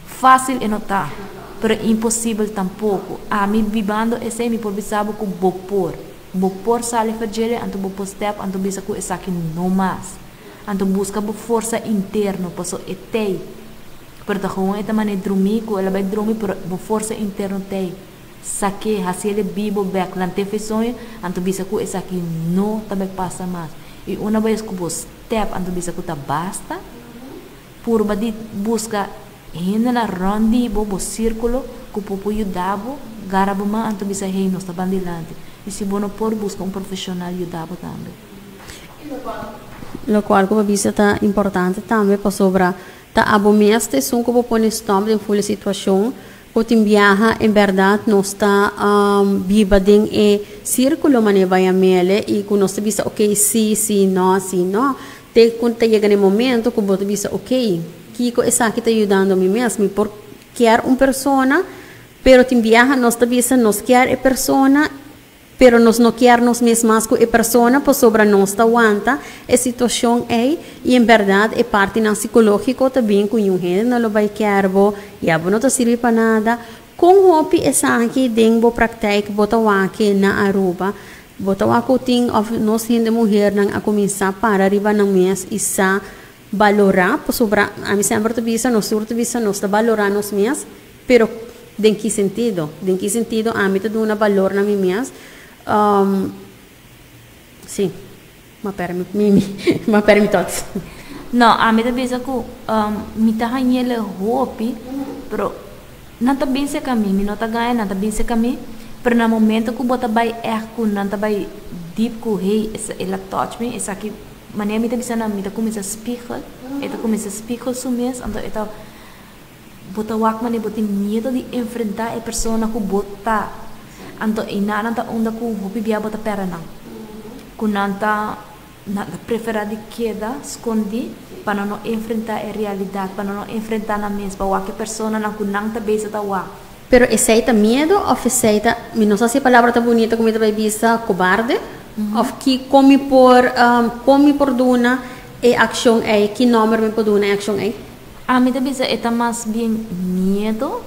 fásil e no ta, pero imposibel tampoko. Ami bibando esei mi por bisa bo ku bo por. Bo por sali for djele, anto bo por stèp, anto bisa ku esaki no mas. Anto buska bo forsa interno, paso e t'ei. Pero ta gewoon e ta manera drumí ku el a bai drumi, pero bo forsa interno t'ei. Sak'é, hasiel e bibo bèk, lant'é for e soño, anto bisa ku esaki no ta bai pasa mas. I una bes ku bo step anto bisa ku ta basta, purba di buska hendenan rònt di bo, bo sírkulo, ku por por yuda bo, gara bo man anto bisa hey nos ta ban dilanti. I si bo no por, buska un profeshonal yuda bo tambe. Lokual ku bo bisa ta importante tambe pasobra ta abo mes ta esun ku bo pone stòp den ful e situashon Ku tin biaha en bèrdat nos ta biba den e sírkulo manera bai a mele i ku nos ta bisa oke si, si, no, si, no. Te ku ta yega na e momento ku bo ta bisa oke, kiko esaki ta yudando mi mes? Mi por kier un persona, pero tin biaha nos ta bisa nos kier e persona Pero nos no kier nos mes mas cu e persona pasobra nos ta wanta e situacion ey y en berdad e partinan psicologico ta bin cu niun hende no lo bay kier bo, ya bo no ta sirbi pa nada. Con hopi esaki den bo praktijk bo ta wak na Aruba? Bo ta wak cu tin of nos hende muhernan a cuminsa para riba nan mes y sa balora pasobra ami semper ta bisa nos tur ta bisa nos ta balora nos mes Pero den ki sentido? Den ki sentido ami ta duna balor na mi mes? Sí, m'a pèrdè mi, mi, m'a pèrdè mi thoughts. No, ami ta bisa ku mi ta hañ'el hopi, pero nan ta bin serka mi, mi no ta gaña, nan ta bin serka mi, pero na momento ku bo ta bai ègt ku nan ta bai deep ku hey, el a touch mi, esaki, manera mi ta bisa nan, mi ta kuminsá spiegel, e ta kuminsá spiegel su mes, anto e ta. Bo ta wak manera bo tin miedu di enfrentá e persona ku bo ta. Anto einanan ta unda ku hopi bia bo ta pèrdè nan. Ku nan ta nan ta preferá di keda skondí pa nan no enfrentá e realidat, pa nan no enfrentá nan mes, pa wak e personanan ku nan ta bisa ta wak. Pero esey ta miedo of esey ta, mi no sa si e palabra ta bunita cu mi ta bay bisa, cobarde? Of ki, con mi por, con mi por duna e accion ey, ki nomber mi por duna e accion ey? Ami ta bisa e ta mas bien miedo,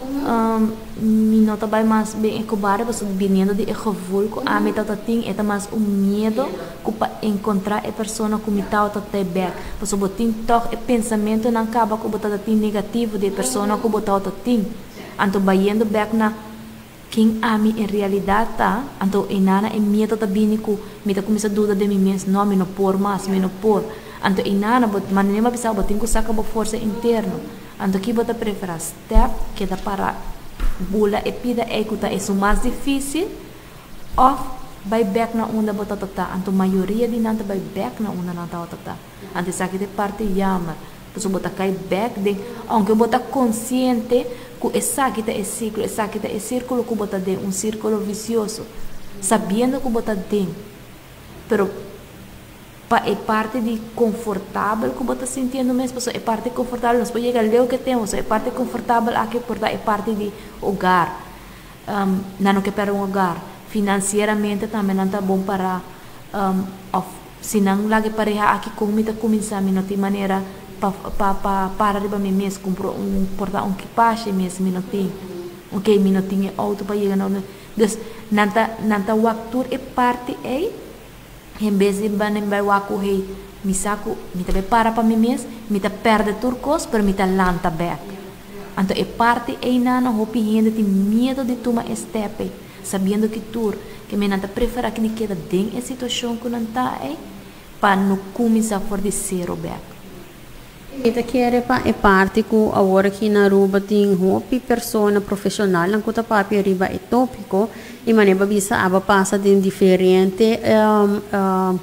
mi no ta bay mas bien e cobarde pasobra biniendo di e gevoel cu ami tawata tin e ta mas un miedo cu pa encontra e persona cu mi tawata te bek, pasobra bo tin tog e pensamentonan caba cu bo tawata tin negativo di e persona cu bo tawata tin. Anto bayendo bek na ken ami en realidat ta, anto einana e miedo ta bini ku mi ta kuminsá duda den mi mes, no, mi no por mas, mi no por. Anto einana bo, manera mi a bisa bo tin ku saka bo forsa interno. Anto ki bo ta preferá, stèp, keda pará, bula e pida ei ku ta esun mas difísil, òf bai bek na unda bo tabata ta? Anto mayoria di nan ta bai bek na unda nan tabata ta. Anto esaki ta e parti yamer. Pasobra bo ta kai bek den, aunke bo ta konsiente ku esaki ta e siklo, esaki ta e sirkulo ku bo ta den, un sirkulo visioso, sabiendo ku bo ta den, pero pa e parti di konfortabel ku bo ta sintiendo mes, pasobra e parti konfortabel nos por yega leu ke tempu, pasobra e parti konfortabel aki por ta e parti di hogar, nan no ke pèrdè un hogar, finansieramente tambe nan ta bon pará, òf. Si nan laga e pareha aki kon mi ta kuminsá mi no tin manera pa pa pa para riba mi mes kumpra un porta un kipashi mes mi no tin ok mi no tin e outo pa yega na unda dus nan ta nan ta wak tur e parti ei en bes di nan bai wak ku hey mi sa ku mi ta bai para pa mi mes mi ta pèrdè tur kos pero mi ta lanta bèk anto e parti ei nan hopi hende tin miedu di tuma e stèp ei. Sabiendo ki tur ke men nan ta preferá ki di keda den e situashon ku nan ta ei pa no kuminsá for di sero bèk. Mi ta kere pa e parti ku awor aki na Aruba tin hopi persona profeshonalnan ku ta papia riba e tópiko i manera bo a bisa aba pasa den diferente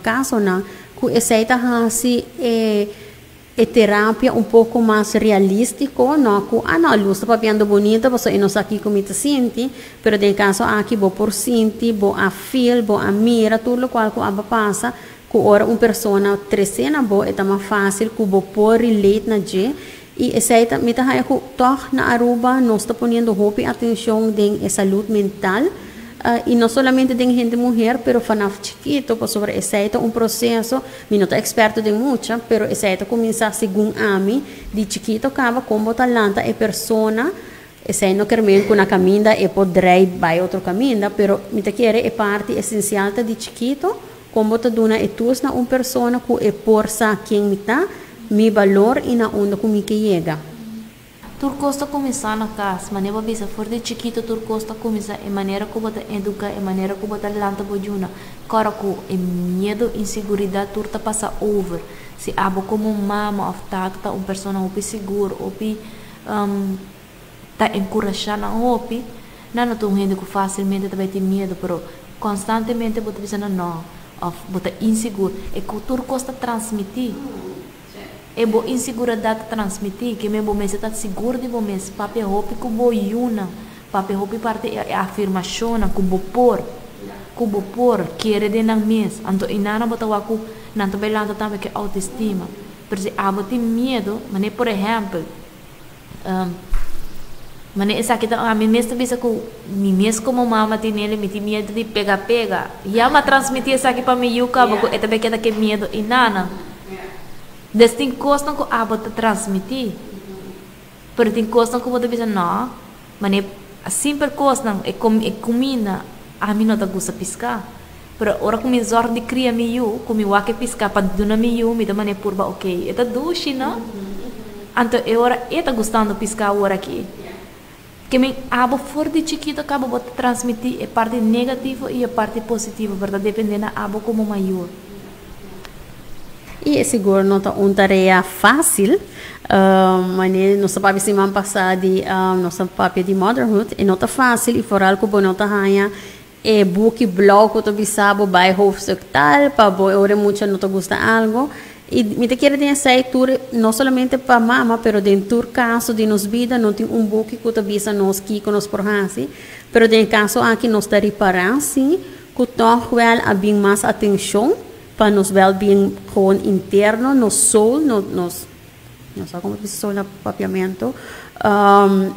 kasonan ku esei ta hasi e E terapia un poco mas realistico, no cu ah no, luz ta papiando bonito pasobra e no sa kico mi ta sinti, pero den e caso aki bo por sinti, bo a feel, bo a mira tur locual cu aba pasa, cu ora un persona trece na bo e ta mas facil cu bo por relate na dje y esey ta mi ta haya cu toch na Aruba nos ta poniendo hopi atencion den e salud mental. Y no solamente den hende muher, pero vanaf chikito, pasobra esey ta un proceso, mi no ta experto den mucha, pero esey ta cuminsa segun ami, di chikito caba con bo ta lanta e persona, esey no ker men cu na caminda e por drei bay otro caminda, pero mi ta kere e parti esencial ta di chikito, con bo ta duna e tools na un persona cu e por sa ken mi ta, mi balor y na unda cu mi ke yega. Tur kos ta kuminsá na kas. Manera bo bisa for di chikitu tur kos ta kuminsá e manera ku bo ta eduká, e manera ku bo ta lanta bo yuna. Kòrda ku e miedu, inseguridat tur ta pasa over. Si abo komo mama òf tata ta un persona hopi sigur, hopi ta enkurashá nan hopi, nan no ta un hende ku fásilmente ta bai tin miedu, pero konstantemente bo ta bisa nan nò òf bo ta insigur. E ku tur kos ta transmití. E bo inseguradat ta transmití ke men bo mester ta sigur di bo mes. Papia hopi ku bo yunan, papia hopi parti e afirmashonnan ku bo por, ku bo por kere den nan mes. Anto einana bo ta wak ku nan ta bai lanta tambe ku e outestima. Pero si abo tin miedu, manera por ehèmpel, manera esaki ta ami mes ta bisa ku mi mes komo mama tin el mi tin miedu di pega pega. Ya mi a transmití esaki pa mi yu kaba ku e ta bai keda ku e miedu einana. Des tin kosnan ku abo ta transmití, pero tin kosnan ku bo ta bisa nò, manera simpel kosnan, e e kuminda, ami no ta gusta piská. Pero ora ku mi zòrg di kria mi yu, ku mi wak e piská pa duna mi yu, mi ta manera purba okey, e ta dushi no. Anto e ora e ta gustando piská awor aki. Ke men abo for di chikito kaba bo ta transmití e parti negativo i e parti positivo, pero ta dependé na abo komo mayor. I e sigur no ta un tarea fásil. Manera nos ta papia siman pasá di nos ta papia di motherhood, e no ta fásil i foral ku bo no ta haña e buki blou ku ta bisa bo bai hoofdstuk tal pa bo e ora e mucha no ta gusta algu. I mi ta kere den esei tur no solamente pa mama pero den tur kaso di nos bida no tin un buki ku ta bisa nos kiko nos por hasi, pero den e kaso aki nos ta ripará si ku tòg wèl a bin mas atenshon pa nos wèlbeing gewoon interno, nos soul, nos. No sa kon bisa so na papiamento.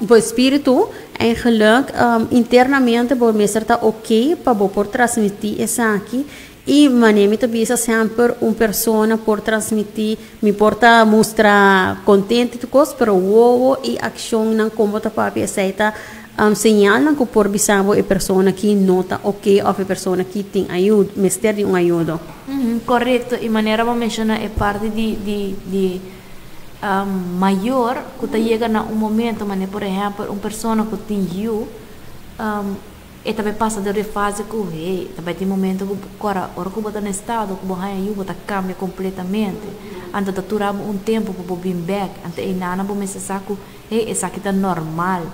Bo espíritu, eigenlijk internamente bo mester ta ok pa bo por transmití esaki. I manera mi ta bisa semper, un persona por transmití, mi por ta mustra kontento i tur kos, pero wowo i akshonnan kon bo ta papia esei ta señalnan ku por bisa bo e persona aki no ta ok òf e persona aki tin ayudo, mester di un ayudo. Korekto, i manera bo menshoná e parti di di di mayor ku ta yega na un momento manera por ehèmpel un persona ku tin yu e ta bai pasa dor e fase ku hey ta bai tin momento ku ora ora ku bo ta na estado ku bo haña yu bo ta kambia kompletamente anto ta tura bo un tempu pa bo bin bèk anto einan bo mester sa ku hey esaki ta normal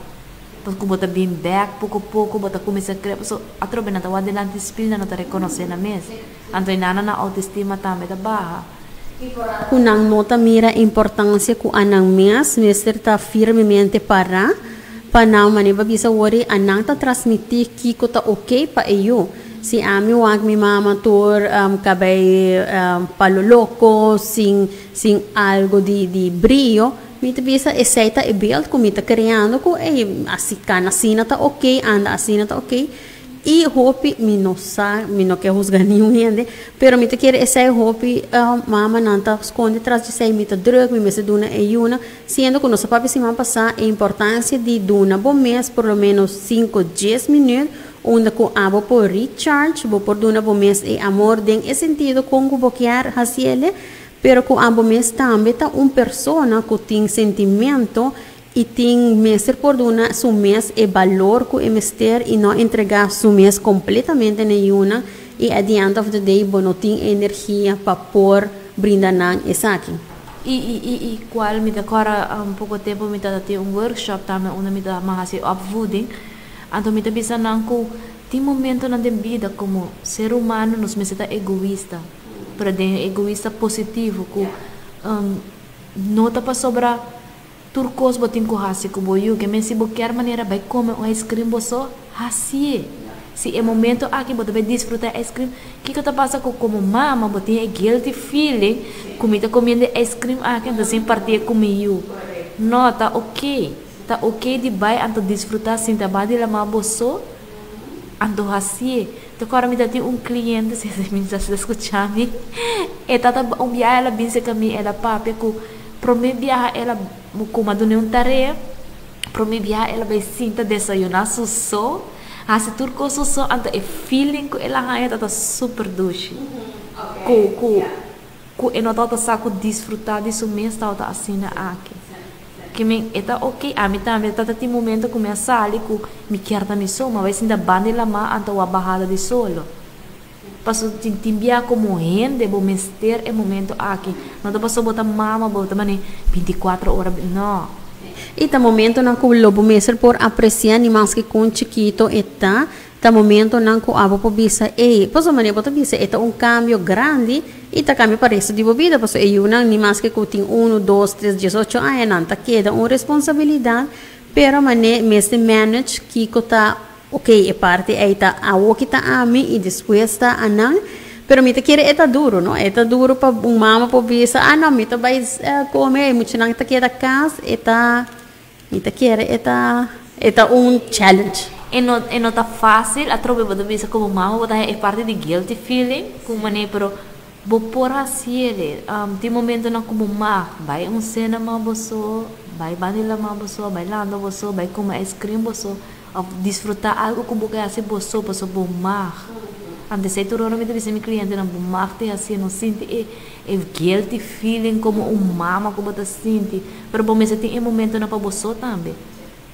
pas ku bo ta bin bèk poko poko bo ta kuminsá kre pasobra atrobe nan ta wak dilanti spil nan no ta rekonosé nan mes anto einan nan outestima tambe ta baha. Ku nan no ta mira importansia ku anan mes mester ta firmemente pará pa nan manera pa bisa wori anan ta transmití kiko ta oke pa e yu. Si ami wak mi mama tur kabei palo loko sin sin algo di di brio mi ta bisa esei ta e beeld ku mi ta kreando ku ey asi kana asina ta oke anda asina ta oke. I hopi, mi no sa, mi no ke husga niun hende, pero mi ta kere esei hopi mamanan ta skonde tras di esei, mi ta druk, mi mester duna e yunan, siendo ku nos a papia siman pasá e importansia di duna bo mes por lo menos sinku, dies minüt unda ku abo por recharge, bo por duna bo mes e amor den e sentido kon ku bo kier hasiele, pero ku abo mes tambe ta un persona ku tin sentimento I tin mester por duna su mes e balor ku e mester i no entregá su mes kompletamente na e yunan i at the end of the day bo no tin e energia pa por brinda nan esaki. I i i i kual mi ta kòrda un poko tempu mi tabata tin un workshop tambe unda mi ta hasi opvoeding anto mi ta bisa nan ku tin momentonan den bida komo ser humano nos mester ta egoista pero den egoista positivo ku no ta pasobra Tur kos bo tin ku hasi ku bo yu, ke men si bo kier manera bai kome un ijskrim bo so, hasié. Si e momento aki bo ta bai disfrutá e ijskrim, kiko ta pasa ku komo mama bo tin e guilty feeling ku mi ta komiendo e ijskrim aki anto sin partié ku mi yu. No, ta oké. Ta oké di bai anto disfrutá sinta ba di lamá bo so, anto hasié. Te kòrda mi ta tin un kliente, si mi ta skucha mi, e tata un biaha el a bin serka mi, el a papia ku. Promé biaha el a kuma dun'é un tarea, promé biaha el a bai sinta desayuná su so, hasi tur kos su so, anto e feeling ku el a haña tabata super dushi. Ku ku ku e no tabata sa ku disfrutá di su mes tabata asina aki. Ke men e ta oke, ami tambe tabata tin momento ku mi a sali ku mi kier ta mi so, mi a bai sinta banda di lamá anto wak bahada di solo. Paso tin tin bia como hende bo mester e momento aki. No ta paso bo ta mama bo ta mane binticuatro ora no. I ta momentonan ku lo bo mester por aprecia ni maske kon chikito e ta, ta momentonan ku abo por bisa ey, pasobra manera bo ta bisa e ta un cambio grandi i ta cambia pa resto di bo bida, pasobra e yunan ni maske ku tin uno, dos, tres, diesocho aña nan ta keda un responsabilidad, pero mane mester manage kiko ta. Ok, e parti ei ta awo ki ta ami i despues ta anan. Pero mi ta kere e ta duro, no? E ta duro pa un mama por bisa, ah no, mi ta bai kome e muchanan ta keda kas, e ta, mi ta kere e ta, e ta un challenge. E no, e no ta fácil, atrobe bo ta bisa komo mama bo ta haña e parti di guilty feeling, ku manera, pero bo por hasiel. Tin momentonan ku bo mag bai un sena mas bo so, bai banda di laman bo so, bai landa bo so, bai kome ice cream bo so. Of disfruta algo cu bo ke haci bo so pasobra bo mag. Antes ei tur ora mi ta bisa mi clientenan bo mag tin haci no sinti e e guilty feeling como un mama cu bo ta sinti pero bo mester tin e momentonan pa bo so tambe.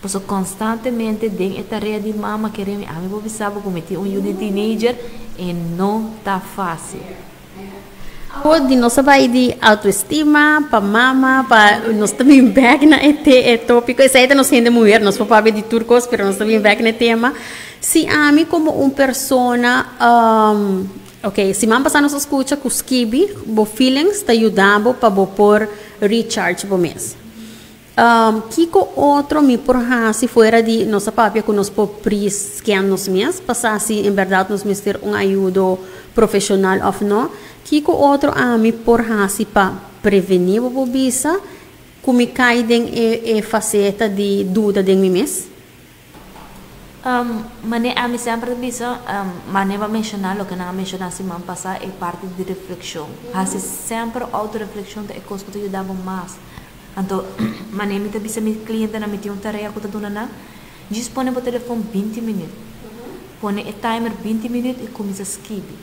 Pasobra constantemente den e tarea di mama kere mi ami por bisa bo cu mi tin un yu di teenager e no ta facil. Awor di nos a bai di autoestima pa mama pa nos ta bin bek na e te e topico esei ta nos hende muher nos por papia di tur cos pero nos ta bin bek na e tema si ami como un persona ok siman pasa nos a scucha cu skibi bo feelings ta yuda bo pa bo por recharge bo mes. Kiko otro mi por hasi fuera di nos a papia ku nos por pre-scan nos mes pa sa si en bèrdat nos mester un ayudo profeshonal òf no? Kiko otro ami por hasi pa prevení bo por bisa ku mi kai den e faseta di duda den mi mes? Mane ami semper ta bisa, mane bo a menshoná loke nan a menshoná siman pasá, e parti di reflekshon. Hasi semper outoreflekshon ta e kos ku ta yuda bo mas. Anto, mane mi ta bisa mi klientenan, mi tin un tarea ku ta duna nan, djis pone bo telefon binti minüt. Pone e timer binti minüt i kuminsá skibi.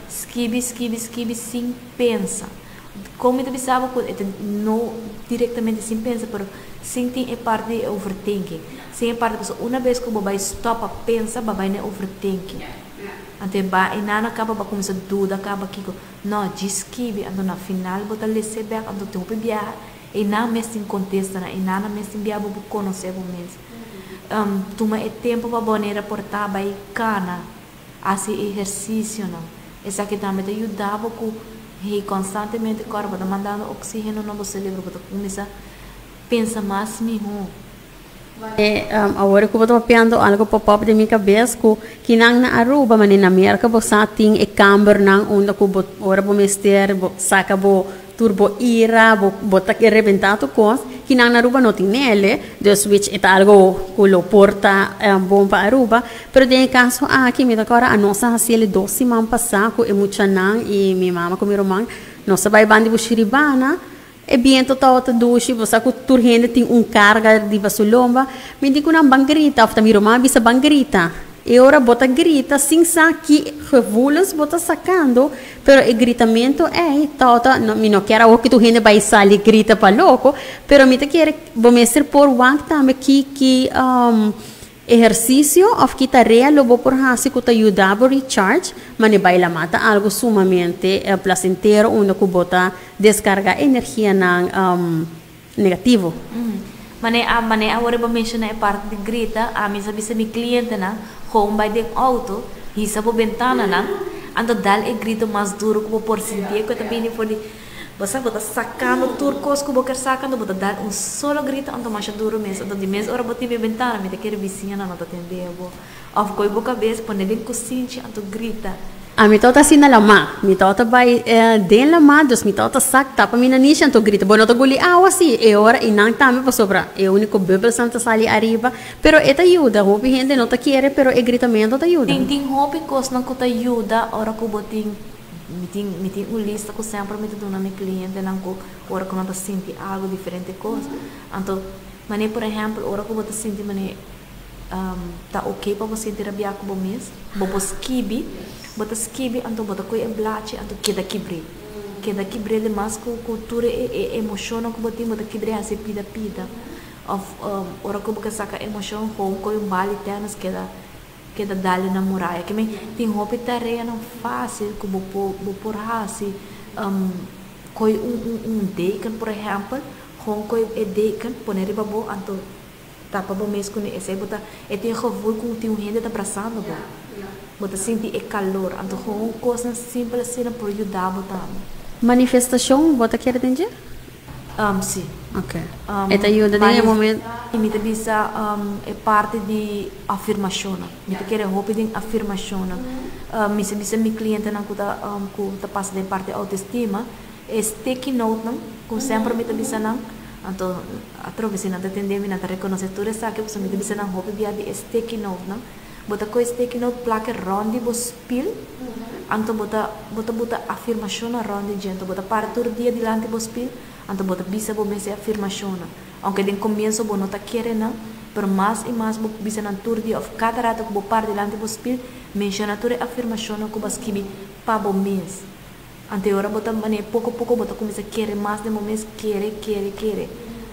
Skibi, skibi, skibi sin pensa. Kon mi ta bisa bo ku e ta no direktamente sin pensa, pero sin tin e parti di e overthinking. Sin e parti pasobra una bes ku bo bai stòp pa pensa, bo a bai na e overthinking. Anto e ba e nana kaba bo a kuminsá duda kaba kiko. No, djis skibi, anto na final bo ta les'é bèk, anto tin hopi biaha e nan mes tin kontestanan, e nana mes tin biaha bo por konosé bo mes. Tuma e tempu pa bo anera por ta bai kana. Hasi ehersisionan. Esaki tambe ta yuda bo ku hei konstantemente kòrda bo ta mandando oksígeno na bo selebro, bo ta kuminsá pensa mas mihó. E awor ku bo ta papiando algu pop up den mi kabes ku kinan na Aruba manera na Merka bo sa tin e kambernan unda ku bo ora bo mester bo saka bo Tur bo ira, bo bo ta rebentá tur kos, kinan na Aruba no tin nele, dus which e ta algo ku lo por ta bon pa Aruba, pero den e kaso aki mi ta kòrda anos a hasi el dos siman pasá ku e muchanan i mi mama ku mi ruman, nos a bai banda di Bushiribana, e biento tabata dushi, bo sa ku tur hende tin un karga riba su lomba, mi di ku nan ban grita òf ta mi ruman a bisa ban grita. E ora bo ta grita sin sa ki gevoelens bo ta sacando, pero e gritamento ey tabata, no, mi no kier awor ki tur hende bay sali grita pa loco, pero mi ta kere bo mester por wak tambe ki ki ehercicio of ki tarea lo bo por haci cu ta yuda bo recharge, mane bay lama ta algo sumamente placentero unda cu bo ta descarga energianan negativo. Mane a mane awor bo menciona e parti di grita, ami sa bisa mi clientenan, gewoon bay den auto, hisa bo bentananan, anto dal e grito mas duro cu bo por sinti e cu e ta bini for di, bo sa bo ta sacando tur cos cu bo kier saca, anto bo ta dal un solo grito anto masha duro mes, anto di mes ora bo tin mi bentana mi ta kere bisiñanan no ta tende bo. Of koe bo kabes pone den kusinchi anto grita. Ami tabata asina lamá. Mi tabata bai den lamá, dus mi tabata sak tapa mi nanishi anto grita. Bo no ta guli awa si e ora i nan tambe pasobra e úniko bùbelsnan ta sali ariba. Pero e ta yuda. Hopi hende no ta kere pero e gritamentu ta yuda. Tin tin hopi kosnan ku ta yuda ora ku bo tin mi tin mi tin un lista ku semper mi ta duna mi klientenan ku ora ku nan ta sinti algu diferente kos. Anto manera por ehèmpel ora ku bo ta sinti manera. Ta ok pa bo sinti rabiá ku bo mes. Bo por skibi, bo ta skibi anto bo ta kohe e blachi anto keda kibr'é. Keda kibr'é demas ku ku tur e e emoshonnan ku bo tin bo ta kibr'é hasi pida pida. Òf ora ku bo ke saka emoshon gewoon kohe un bal di tènis keda keda dal na muraya. Ke men tin hopi tareanan fásil ku bo por bo por hasi kohe un un un deken por ehèmpel gewoon kohe e deken pone riba bo anto Tapa bo mes ku esei bo ta e tin e gevoel ku tin un hende ta brasando bo. Bo ta sinti e kalor. Anto gewoon kosnan simpel asina por yuda bo tambe. Manifestashon bo ta kere den dje? Si. Ok. E ta yuda den e momento. Mi ta bisa e parti di afirmashonnan. Mi ta kere hopi den afirmashonnan. Mi sa bisa mi klientenan ku ta ku ta pasa den parti autoestima. E sticky notenan ku semper mi ta bisa nan, anto atrobe si nan ta tende mi nan ta rekonosé tur esaki pasobra mi ta bisa nan hopi bia di e sticky notenan. Bo ta kohe sticky note plaka rònt di bo spil, anto bo ta bo ta buta afirmashonnan rònt di dje, anto bo ta para tur dia dilanti bo spil, anto bo ta bisa bo mes e afirmashonnan. Ounke den komienso bo no ta kere nan, pero mas i mas bo bisa nan tur dia òf kada rato ku bo para dilanti bo spil, menshoná tur e afirmashonnan ku bo a skibi pa bo mes. Anto e ora bo ta manera poko poko bo ta kuminsá kere mas den bo mes, kere, kere, kere.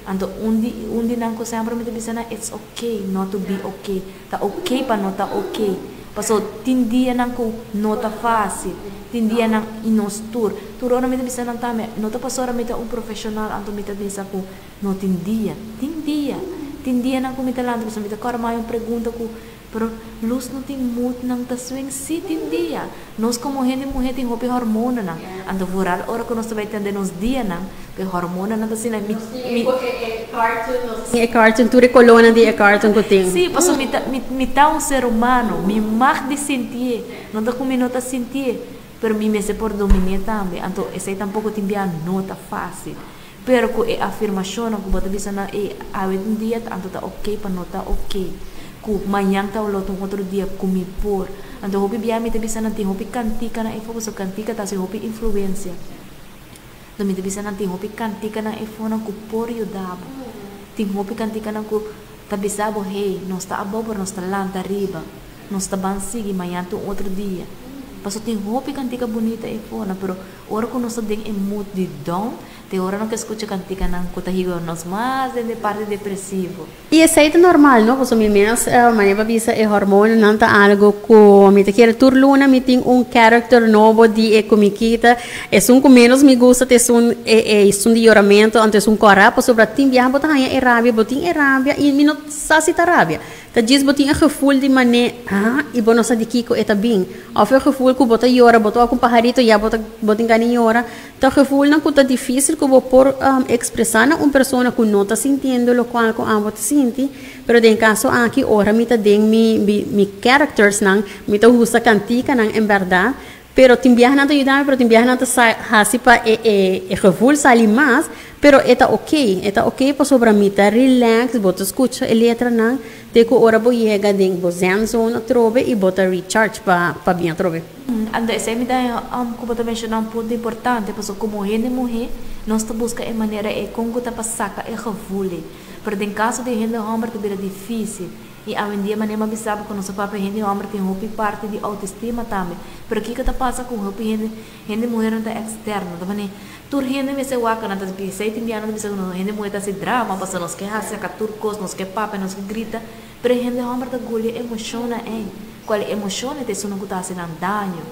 Anto un di un di nan ku semper mi ta bisa nan, it's okay not to be okay. Ta okay pa no ta okay. Paso tin dianan ku no ta fásil, tin dianan i nos tur. Tur ora mi ta bisa nan tambe, no ta pasobra mi ta un profeshonal anto mi ta bisa ku no tin dia. Tin dia. Tin dianan ku mi ta lanta pasobra mi ta kòrda mai un pregunta ku Pero luz no tin mood nan ta swing si tin dia. Nos como hende muhe tin hopi hormonanan. Anto vooral ora cu nos ta bay tende nos dianan cu e hormonanan ta asina mi mi. E cartoon tur e colonan di e cartoon cu tin. Si pasobra mi ta mi mi ta un ser humano mi mag di sintié no ta cu mi no ta sintié pero mi mester por dominé tambe anto esey tampoco tin bia no ta facil. Pero ku e afirmashonnan ku bo ta bisa nan ey awe ta un dia anto ta ok pa no ta ok. Ku mañan ta lo ta un otro dia ku mi por. Anto hopi bia mi ta bisa nan tin hopi kantikanan efo pasobra kantika ta hasi hopi influensia. Anto mi ta bisa nan tin hopi kantikanan efonan ku por yuda bo. Tin hopi kantikanan ku ta bisa bo hey nos ta abou pero nos ta lanta riba. Nos ta ban sigui mañan ta un otro dia. Pasobra tin hopi kantika bunita efonan pero ora ku nos ta den e mood di down te ora no ke skucha kantikanan ku ta hiba nos mas den e parti depresivo. I esei ta normal, no? Pasobra mi mes, manera pa bisa e hormonanan ta algo ku mi ta kere tur luna mi tin un character nobo di e kumikita. Esun ku menos mi gusta ta esun e esun di yoramentu, anto esun kòrá, pasobra tin biaha bo ta haña e rabia, bo tin e rabia i mi no sa si ta rabia. Ta djis bo tin e gevoel di man'é, ah, i bo no sa di kiko e ta bin. Òf e gevoel ku bo ta yora, bo ta wak un paharito ya bo ta bo tin gana di yora. Ta gevoelnan ku ta difísil ku bo por ekspresá na un persona ku no ta sintiendo lokual ku abo ta sinti, pero den kaso aki ora mi ta den mi mi charactersnan, mi ta usa kantikanan en bèrdat, pero tin biaha nan ta yuda mi, pero tin biaha nan ta sa hasi pa e e e gevoel sali mas, pero e ta oké, e ta oké pasobra mi ta relax, bo ta skucha e letranan te ku ora bo yega den bo zen zone atrobe i bo ta recharge pa pa bin atrobe. Anto esei mi ta ku bo ta menshoná un punto importante, pasobra komo hende muhé nos ta buska e manera ei kon ku ta pa saka e gevoel ei. Pero den kaso di hende hòmber ta bira difísil. I awendia manera mi a bisa bo ku nos a papia hende hòmber tin hopi parti di outestima tambe. Pero kiko ta pasa ku hopi hende hende muhernan ta eksterno? Ta manera tur hende mester wak nan ta bisa esei tin bia nan ta bisa ku nos hende muhé ta hasi drama pasobra nos ke hasi saka tur kos, nos ke papia, nos ke grita. Pero e hende hòmber ta guli e emoshonnan ei. Kual emoshon ta esunnan ku ta hasi nan daño?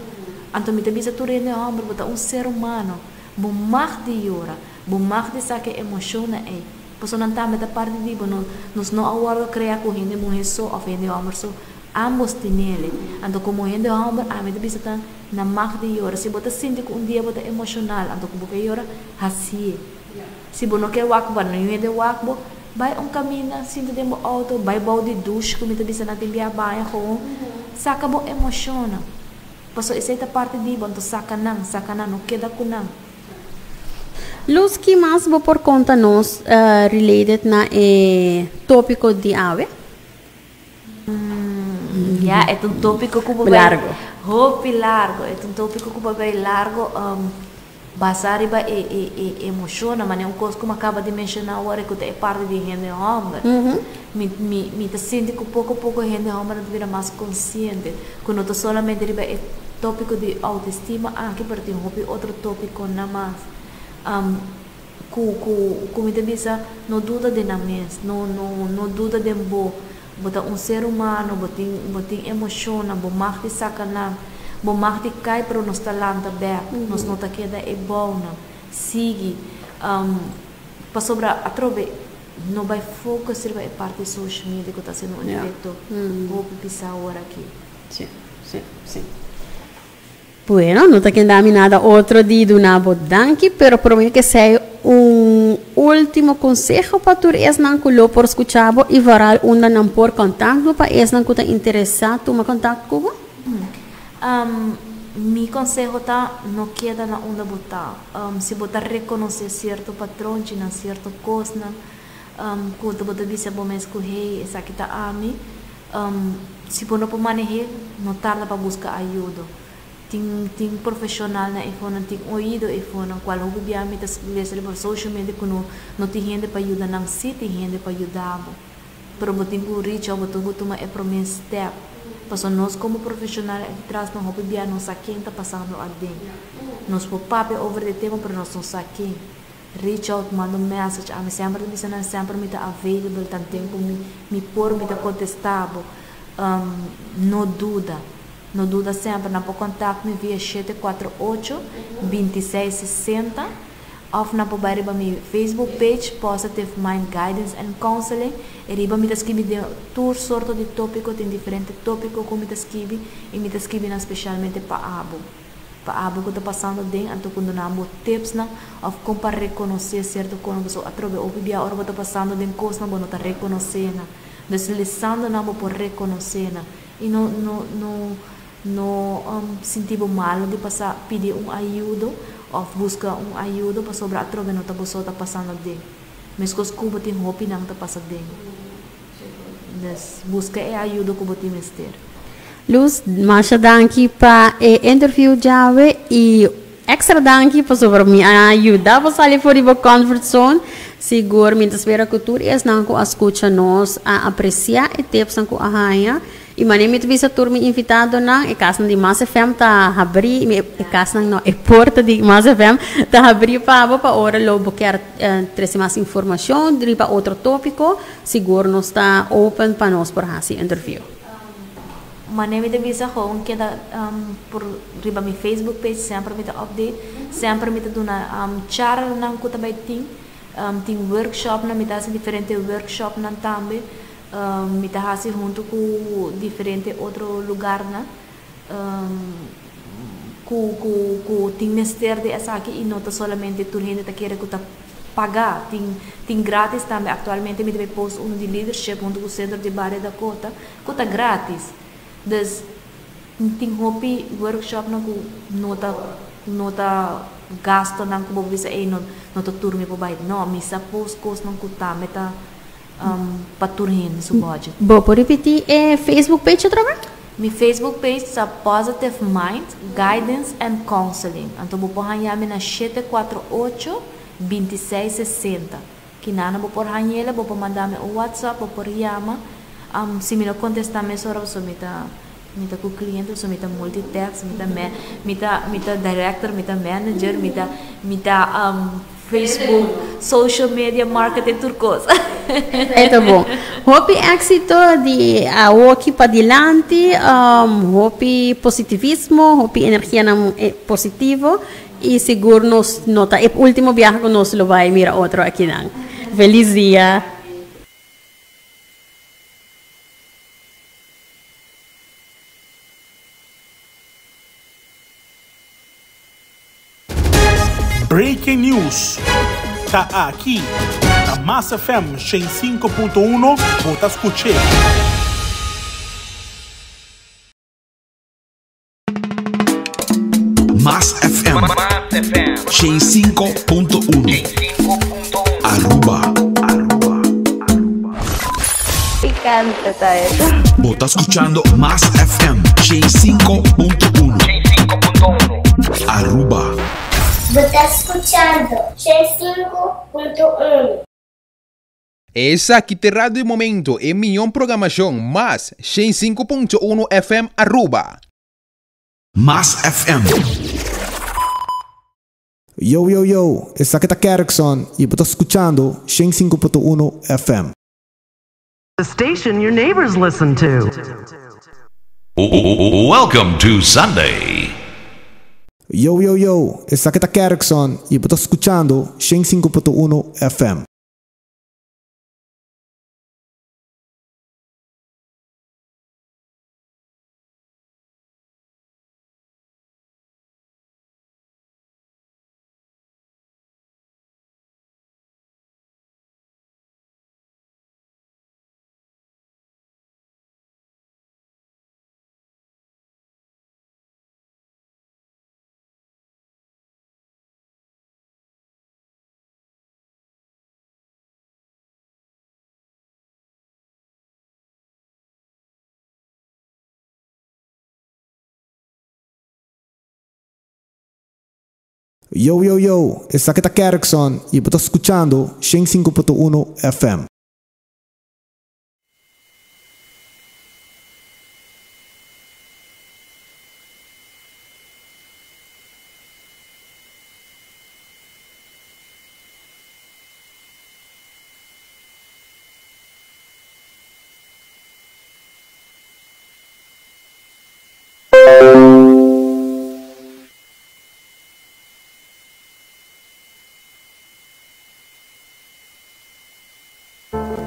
Anto mi ta bisa tur hende hòmber, bo ta un ser humano. Bo mag di yora. Bo mag di saka e emoshonnan ei. Pasobra nan tambe ta parti di bo. Nos no a wòrdu krea ku hende muhé so òf hende hòmber so. Ámbos tinele. Anto komo hende hòmber, ami ta bisa ta nan mag di yora. Si bo ta sinti ku un dia bo ta emoshonal, anto ku bo ke yora, hasié. Si bo no ke wak bo, no hende wak bo, bai un kaminda, sinta den bo outo, bai bou di dush ku mi ta bisa nan tin bia baña gewoon, saka bo emoshonnan. Pasobra esei ta parti di bo, anto saka nan, saka nan, no keda ku nan. Luz, ki mas bo por konta nos related na e topiko di awe? Ya, e ta un topiko ku bo bai Largo. Hopi largo. E ta un topiko ku bo bai largo. Basá riba e e e emoshonnan, manera un kos ku mi a kaba di menshoná awor ku ta e parti di hende hòmber. Mi mi mi ta sinti ku poko poko hende hòmbernan ta bira mas konsiente ku no ta solamente riba e tópiko di outestima aki pero tin hopi otro tópikonan mas ku ku ku mi ta bisa no duda den nan mes, no no no duda den bo. Bo ta un ser humano, bo tin bo tin emoshonnan, bo mag di saka nan, bo mag di kai pero nos ta lanta bèk, nos no ta keda e bounan. Sigui, pasobra atrobe no bai focus riba e parti social media ku ta hasiendo un efekto hopi pisá awor aki. Sí, sí, sí. Bueno, no ta kenda mi nada otro di duna bo danki, pero prome ke esei un ultimo konseho pa tur esnan ku lo por skucha bo i vooral unda nan por kontakt bo pa esnan ku ta interesá tuma kontakt ku bo. Mi konseho ta no keda na unda bo ta. Si bo ta rekonosé sierto patronchinan, sierto kosnan ku bo ta bisa bo mes ku hey esaki ta ami, Si bo no por maneh'é, no tarda pa buska ayudo. Tin tin profeshonalnan eifonan, tin oido eifonan, kual hopi bia mi ta lesa riba social media ku no no tin hende pa yuda nan. Sí tin hende pa yuda bo, pero bo tin ku reach out, bo tin ku tuma e promé step. Pasobra nos komo profeshonal aki tras nan hopi bia no sa ken ta pasando aden. Nos por papia over di e tema, pero nos no sa ken. Reach out, manda un message, ami semper ta bisa nan semper mi ta available tanten ku mi mi por mi ta kontestá bo. No duda, no duda semper, nan por contact mi via shete kuater ocho, bintiseis sesenta òf nan por bai riba mi Facebook page Positive Mind Guidance and Counseling e riba mi ta skibi den tur sorto di tópiko, tin diferente tópiko ku mi ta skibi i mi ta skibi nan spesialmente pa abo. Pa abo ku ta pasando den anto ku duna bo tipsnan òf kon pa rekonosé sierto kosnan pasobra atrobe hopi bia ora bo ta pasando den kosnan bo no ta rekonosé nan. Dus lesando nan bo por rekonosé nan i no no no no sinti bo malo di pasa pidi un ayudo. Òf buska un ayudo pasobra atrobe no ta bo so ta pasando aden. Meskos ku bo tin hopinan ta pasa aden. Dus buska e ayudo ku bo tin mester. Luz, masha danki pa e interview djawe y extra danki pasobra mi a yuda bo sali for di bo comfort zone. Sigur mi ta spera ku tur esnan ku a skucha nos a apresia e tipsnan ku a haña. Y mane mi ta bisa tur mi invitadonan, e casnan di Mas FM ta habri, mi e casnan no, e porta di Mas FM ta habri pa bo pa ora lo bo kier trece mas informacion riba otro topico, sigur nos ta open pa nos por haci interview. Mane mi ta bisa gewoon keda por riba mi Facebook page semper mi ta update, semper mi ta duna charlanan cu ta bay tin, tin workshopnan, mi ta haci diferente workshopnan tambe. Mi ta hasi huntu ku diferente otro lugarnan ku ku ku tin mester di esaki i no ta solamente tur hende ta kere ku ta pagá. Tin tin grátis tambe. Aktualmente mi ta bai post unu di leadership huntu ku Sentro di Bario Dakota ku ta grátis. Dus tin hopi workshopnan ku no ta no ta gastonan ku bo bisa ey no no ta tur mi por bai. No, mi sa post kosnan ku tambe ta. pa tur hende su budget. Bo por ripití e Facebook page otra bes? Mi Facebook page ta Positive Mind Guidance and Counseling. Anto bo por haña mi na 748 26 60. Kinana bo por hañ'el, bo por manda mi un WhatsApp, bo por yama. Si mi no kontestá mesora pasobra mi ta mi ta ku kliente, pasobra mi ta multitask, mi ta mi ta mi ta director, mi ta manager, mi ta mi ta Facebook, social media marketing tur kos. E ta bon. Hopi éxito di awoki padilanti, hopi positivismo, hopi energianan positivo y sigur nos no ta e ultimo biaha ku nos lo bai mira otro akinan. Felis dia. Breaking news ta aki na Mas FM 105.1 bo ta scuche. Mas FM 105.1 Aruba. Picante ta eso. Bo ta scuchando Mas FM 105.1 Aruba. Bo ta scuchando 105.1. Esaki ta e radio di momento, e miyon programacion, Mas 105.1 FM Aruba. Mas FM. Yo yo yo, esaki ta Kerkson y bo ta scuchando 105.1 FM. The station your neighbors listen to. Welcome to Sunday. Yo yo yo, esaki ta Kerkson y bo ta scuchando 105.1 FM. Yo yo yo, esaki ta Kerkson y bo ta scuchando 105.1 FM.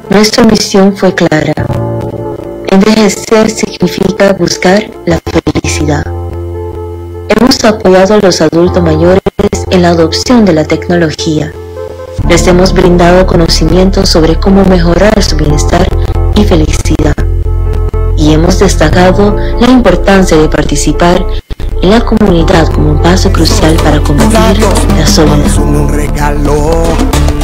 Nuestra misión fue clara. Envejecer significa buscar la felicidad. Hemos apoyado a los adultos mayores en la adopción de la tecnología. Les hemos brindado conocimiento sobre cómo mejorar su bienestar y felicidad. Y hemos destacado la importancia de participar en la comunidad como un paso crucial para combatir la soledad. Son un regalo.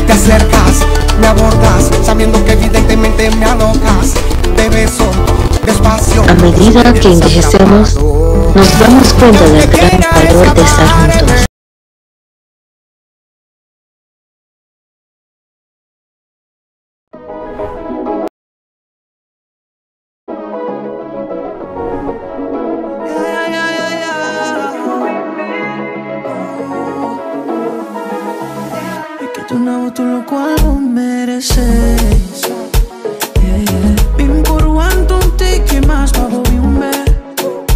Te acercas, me abordas, sabiendo que evidentemente me alocas. Te beso despacio. A medida que envejecemos, nos damos cuenta del gran valor de estar juntos. Es que tú no tú lo cual no mereces. Yeah, yeah. Bim por cuanto te quemas, pa' vi un be.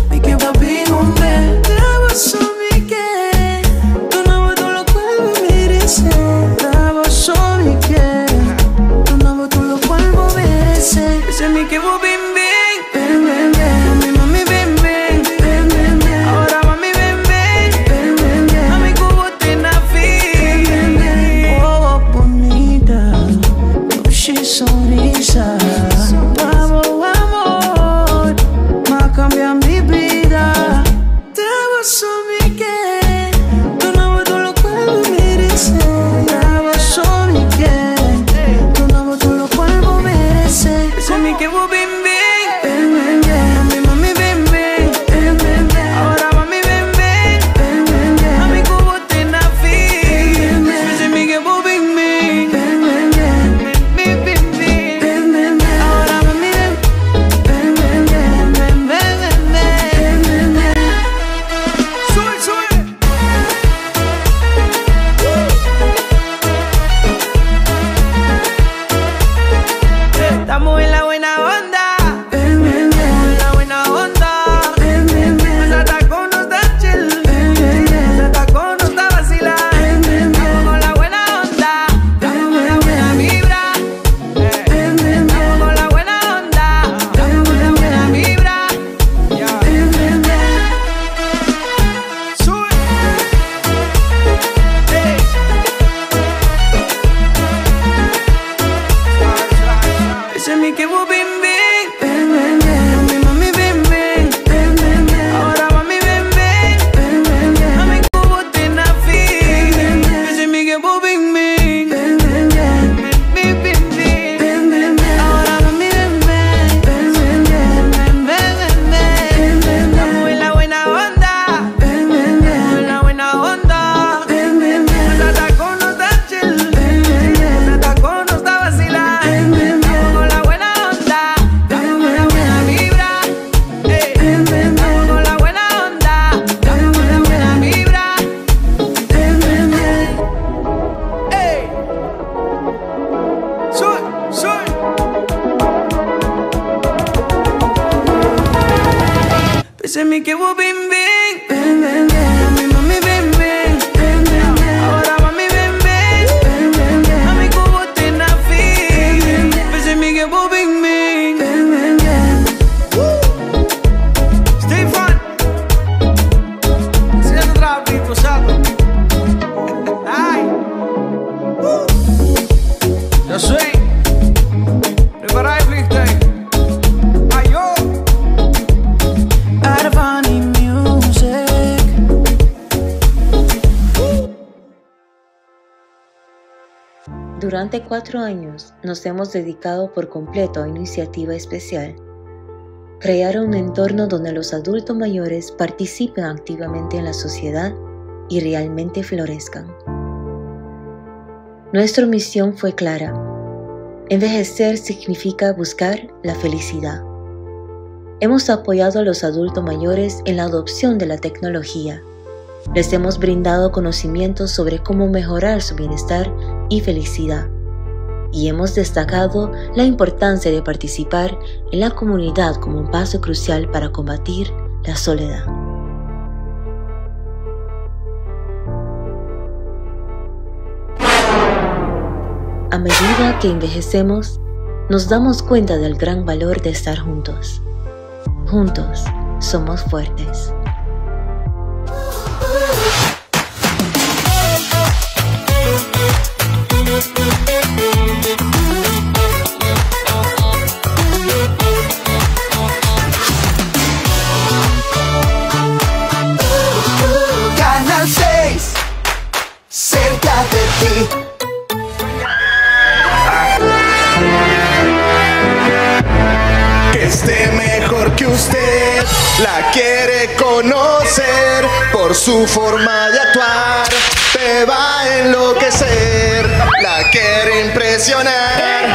Mi que va bien un be. Trabajo mi que. Tú no tú lo cual no mereces. Trabajo mi que. Tú no tú lo cual no mereces. Ese mi que va bien bien. Ven, ven, ven. Mami, mami, ven, ven. Ven, ven, ven. Ahora mami, ven, ven. Ven, ven, ven. Mami, cubo te nafi. Ven, ven. Oh, bonita. Tu sonrisa. Vamos, amor. Ma cambia mi vida. Te abrazo mi que. Tú no tú lo cual no mereces. Te abrazo mi que. Tú no tú lo cual no mereces. Ese mi que vos ven, ven. Ven, ven, ven. Mami, mami, ven, ven. Ven, ven, ven. Ahora mami, ven, ven. Ven, ven, ven. Mami, cubo te nafi. Ese mi que vos ven, ven. Ven, ven, ven. Ven, ven, ven. Ven, ven, ven. Ahora mami, ven. Ven, ven, ven. Ven, ven, ven, ven. Ven, ven, ven. Sube, sube. Estamos en la buena onda. Ven, ven, ven. En la buena onda. Ven, ven, ven. Los atacos no están chill. Ven, ven, ven. Los atacos no están vacilar. Ven, ven, ven. Estamos con la buena onda. Estamos con la buena vibra. Ven, ven, ven. Estamos con la buena onda. Estamos con la buena vibra. Ven, ven, ven. Sube. Hey. Ese mi que vos ven, ven. Ven, ven, ven. Mami, mami, ven, ven. Ven, ven, ven. Ahora mami, ven, ven. Ven, ven, ven. Mami, cubo te nafi. Ese mi que vos ven, ven. Ven, ven, ven. Ven, ven, ven. Ven, ven, ven. Ahora mami, ven, ven. Ven, ven, ven. Ven, ven, ven, ven. Estamos en la buena onda. Ven, ven, ven. Estamos en la buena onda. Ven, ven, ven. Los atacos no están chill. Ven, ven, ven. Los atacos no están vacilar. Ven, ven, ven. Estamos con la buena onda. Estamos con la buena vibra. Ey. Estamos con la buena onda. Estamos con la buena vibra. Ven, ven, ven. Ey. Sube, sube. Ese mi que vos ven, ven. Ven, ven, ven. Mami, mami, ven, ven. Ven, ven, ven. Ahora mami, ven, ven. Ven, ven, ven. Mami, cubo te nafi. Ese mi que vos ven, ven. Ven, ven, ven. Stefan. Haciendo tráfico, saco. Ay. Yo soy. Prepara el vliegtuig. Ayo. Arvani Music. Durante 4 años nos hemos dedicado por completo a una iniciativa especial. Crear un entorno donde los adultos mayores participen activamente en la sociedad y realmente florezcan. Nuestra misión fue clara. Envejecer significa buscar la felicidad. Hemos apoyado a los adultos mayores en la adopción de la tecnología. Les hemos brindado conocimientos sobre cómo mejorar su bienestar y felicidad. Y hemos destacado la importancia de participar en la comunidad como un paso crucial para combatir la soledad. A medida que envejecemos, nos damos cuenta del gran valor de estar juntos. Juntos somos fuertes. La quiere conocer por su forma de actuar. Te va a enloquecer. La quiere impresionar.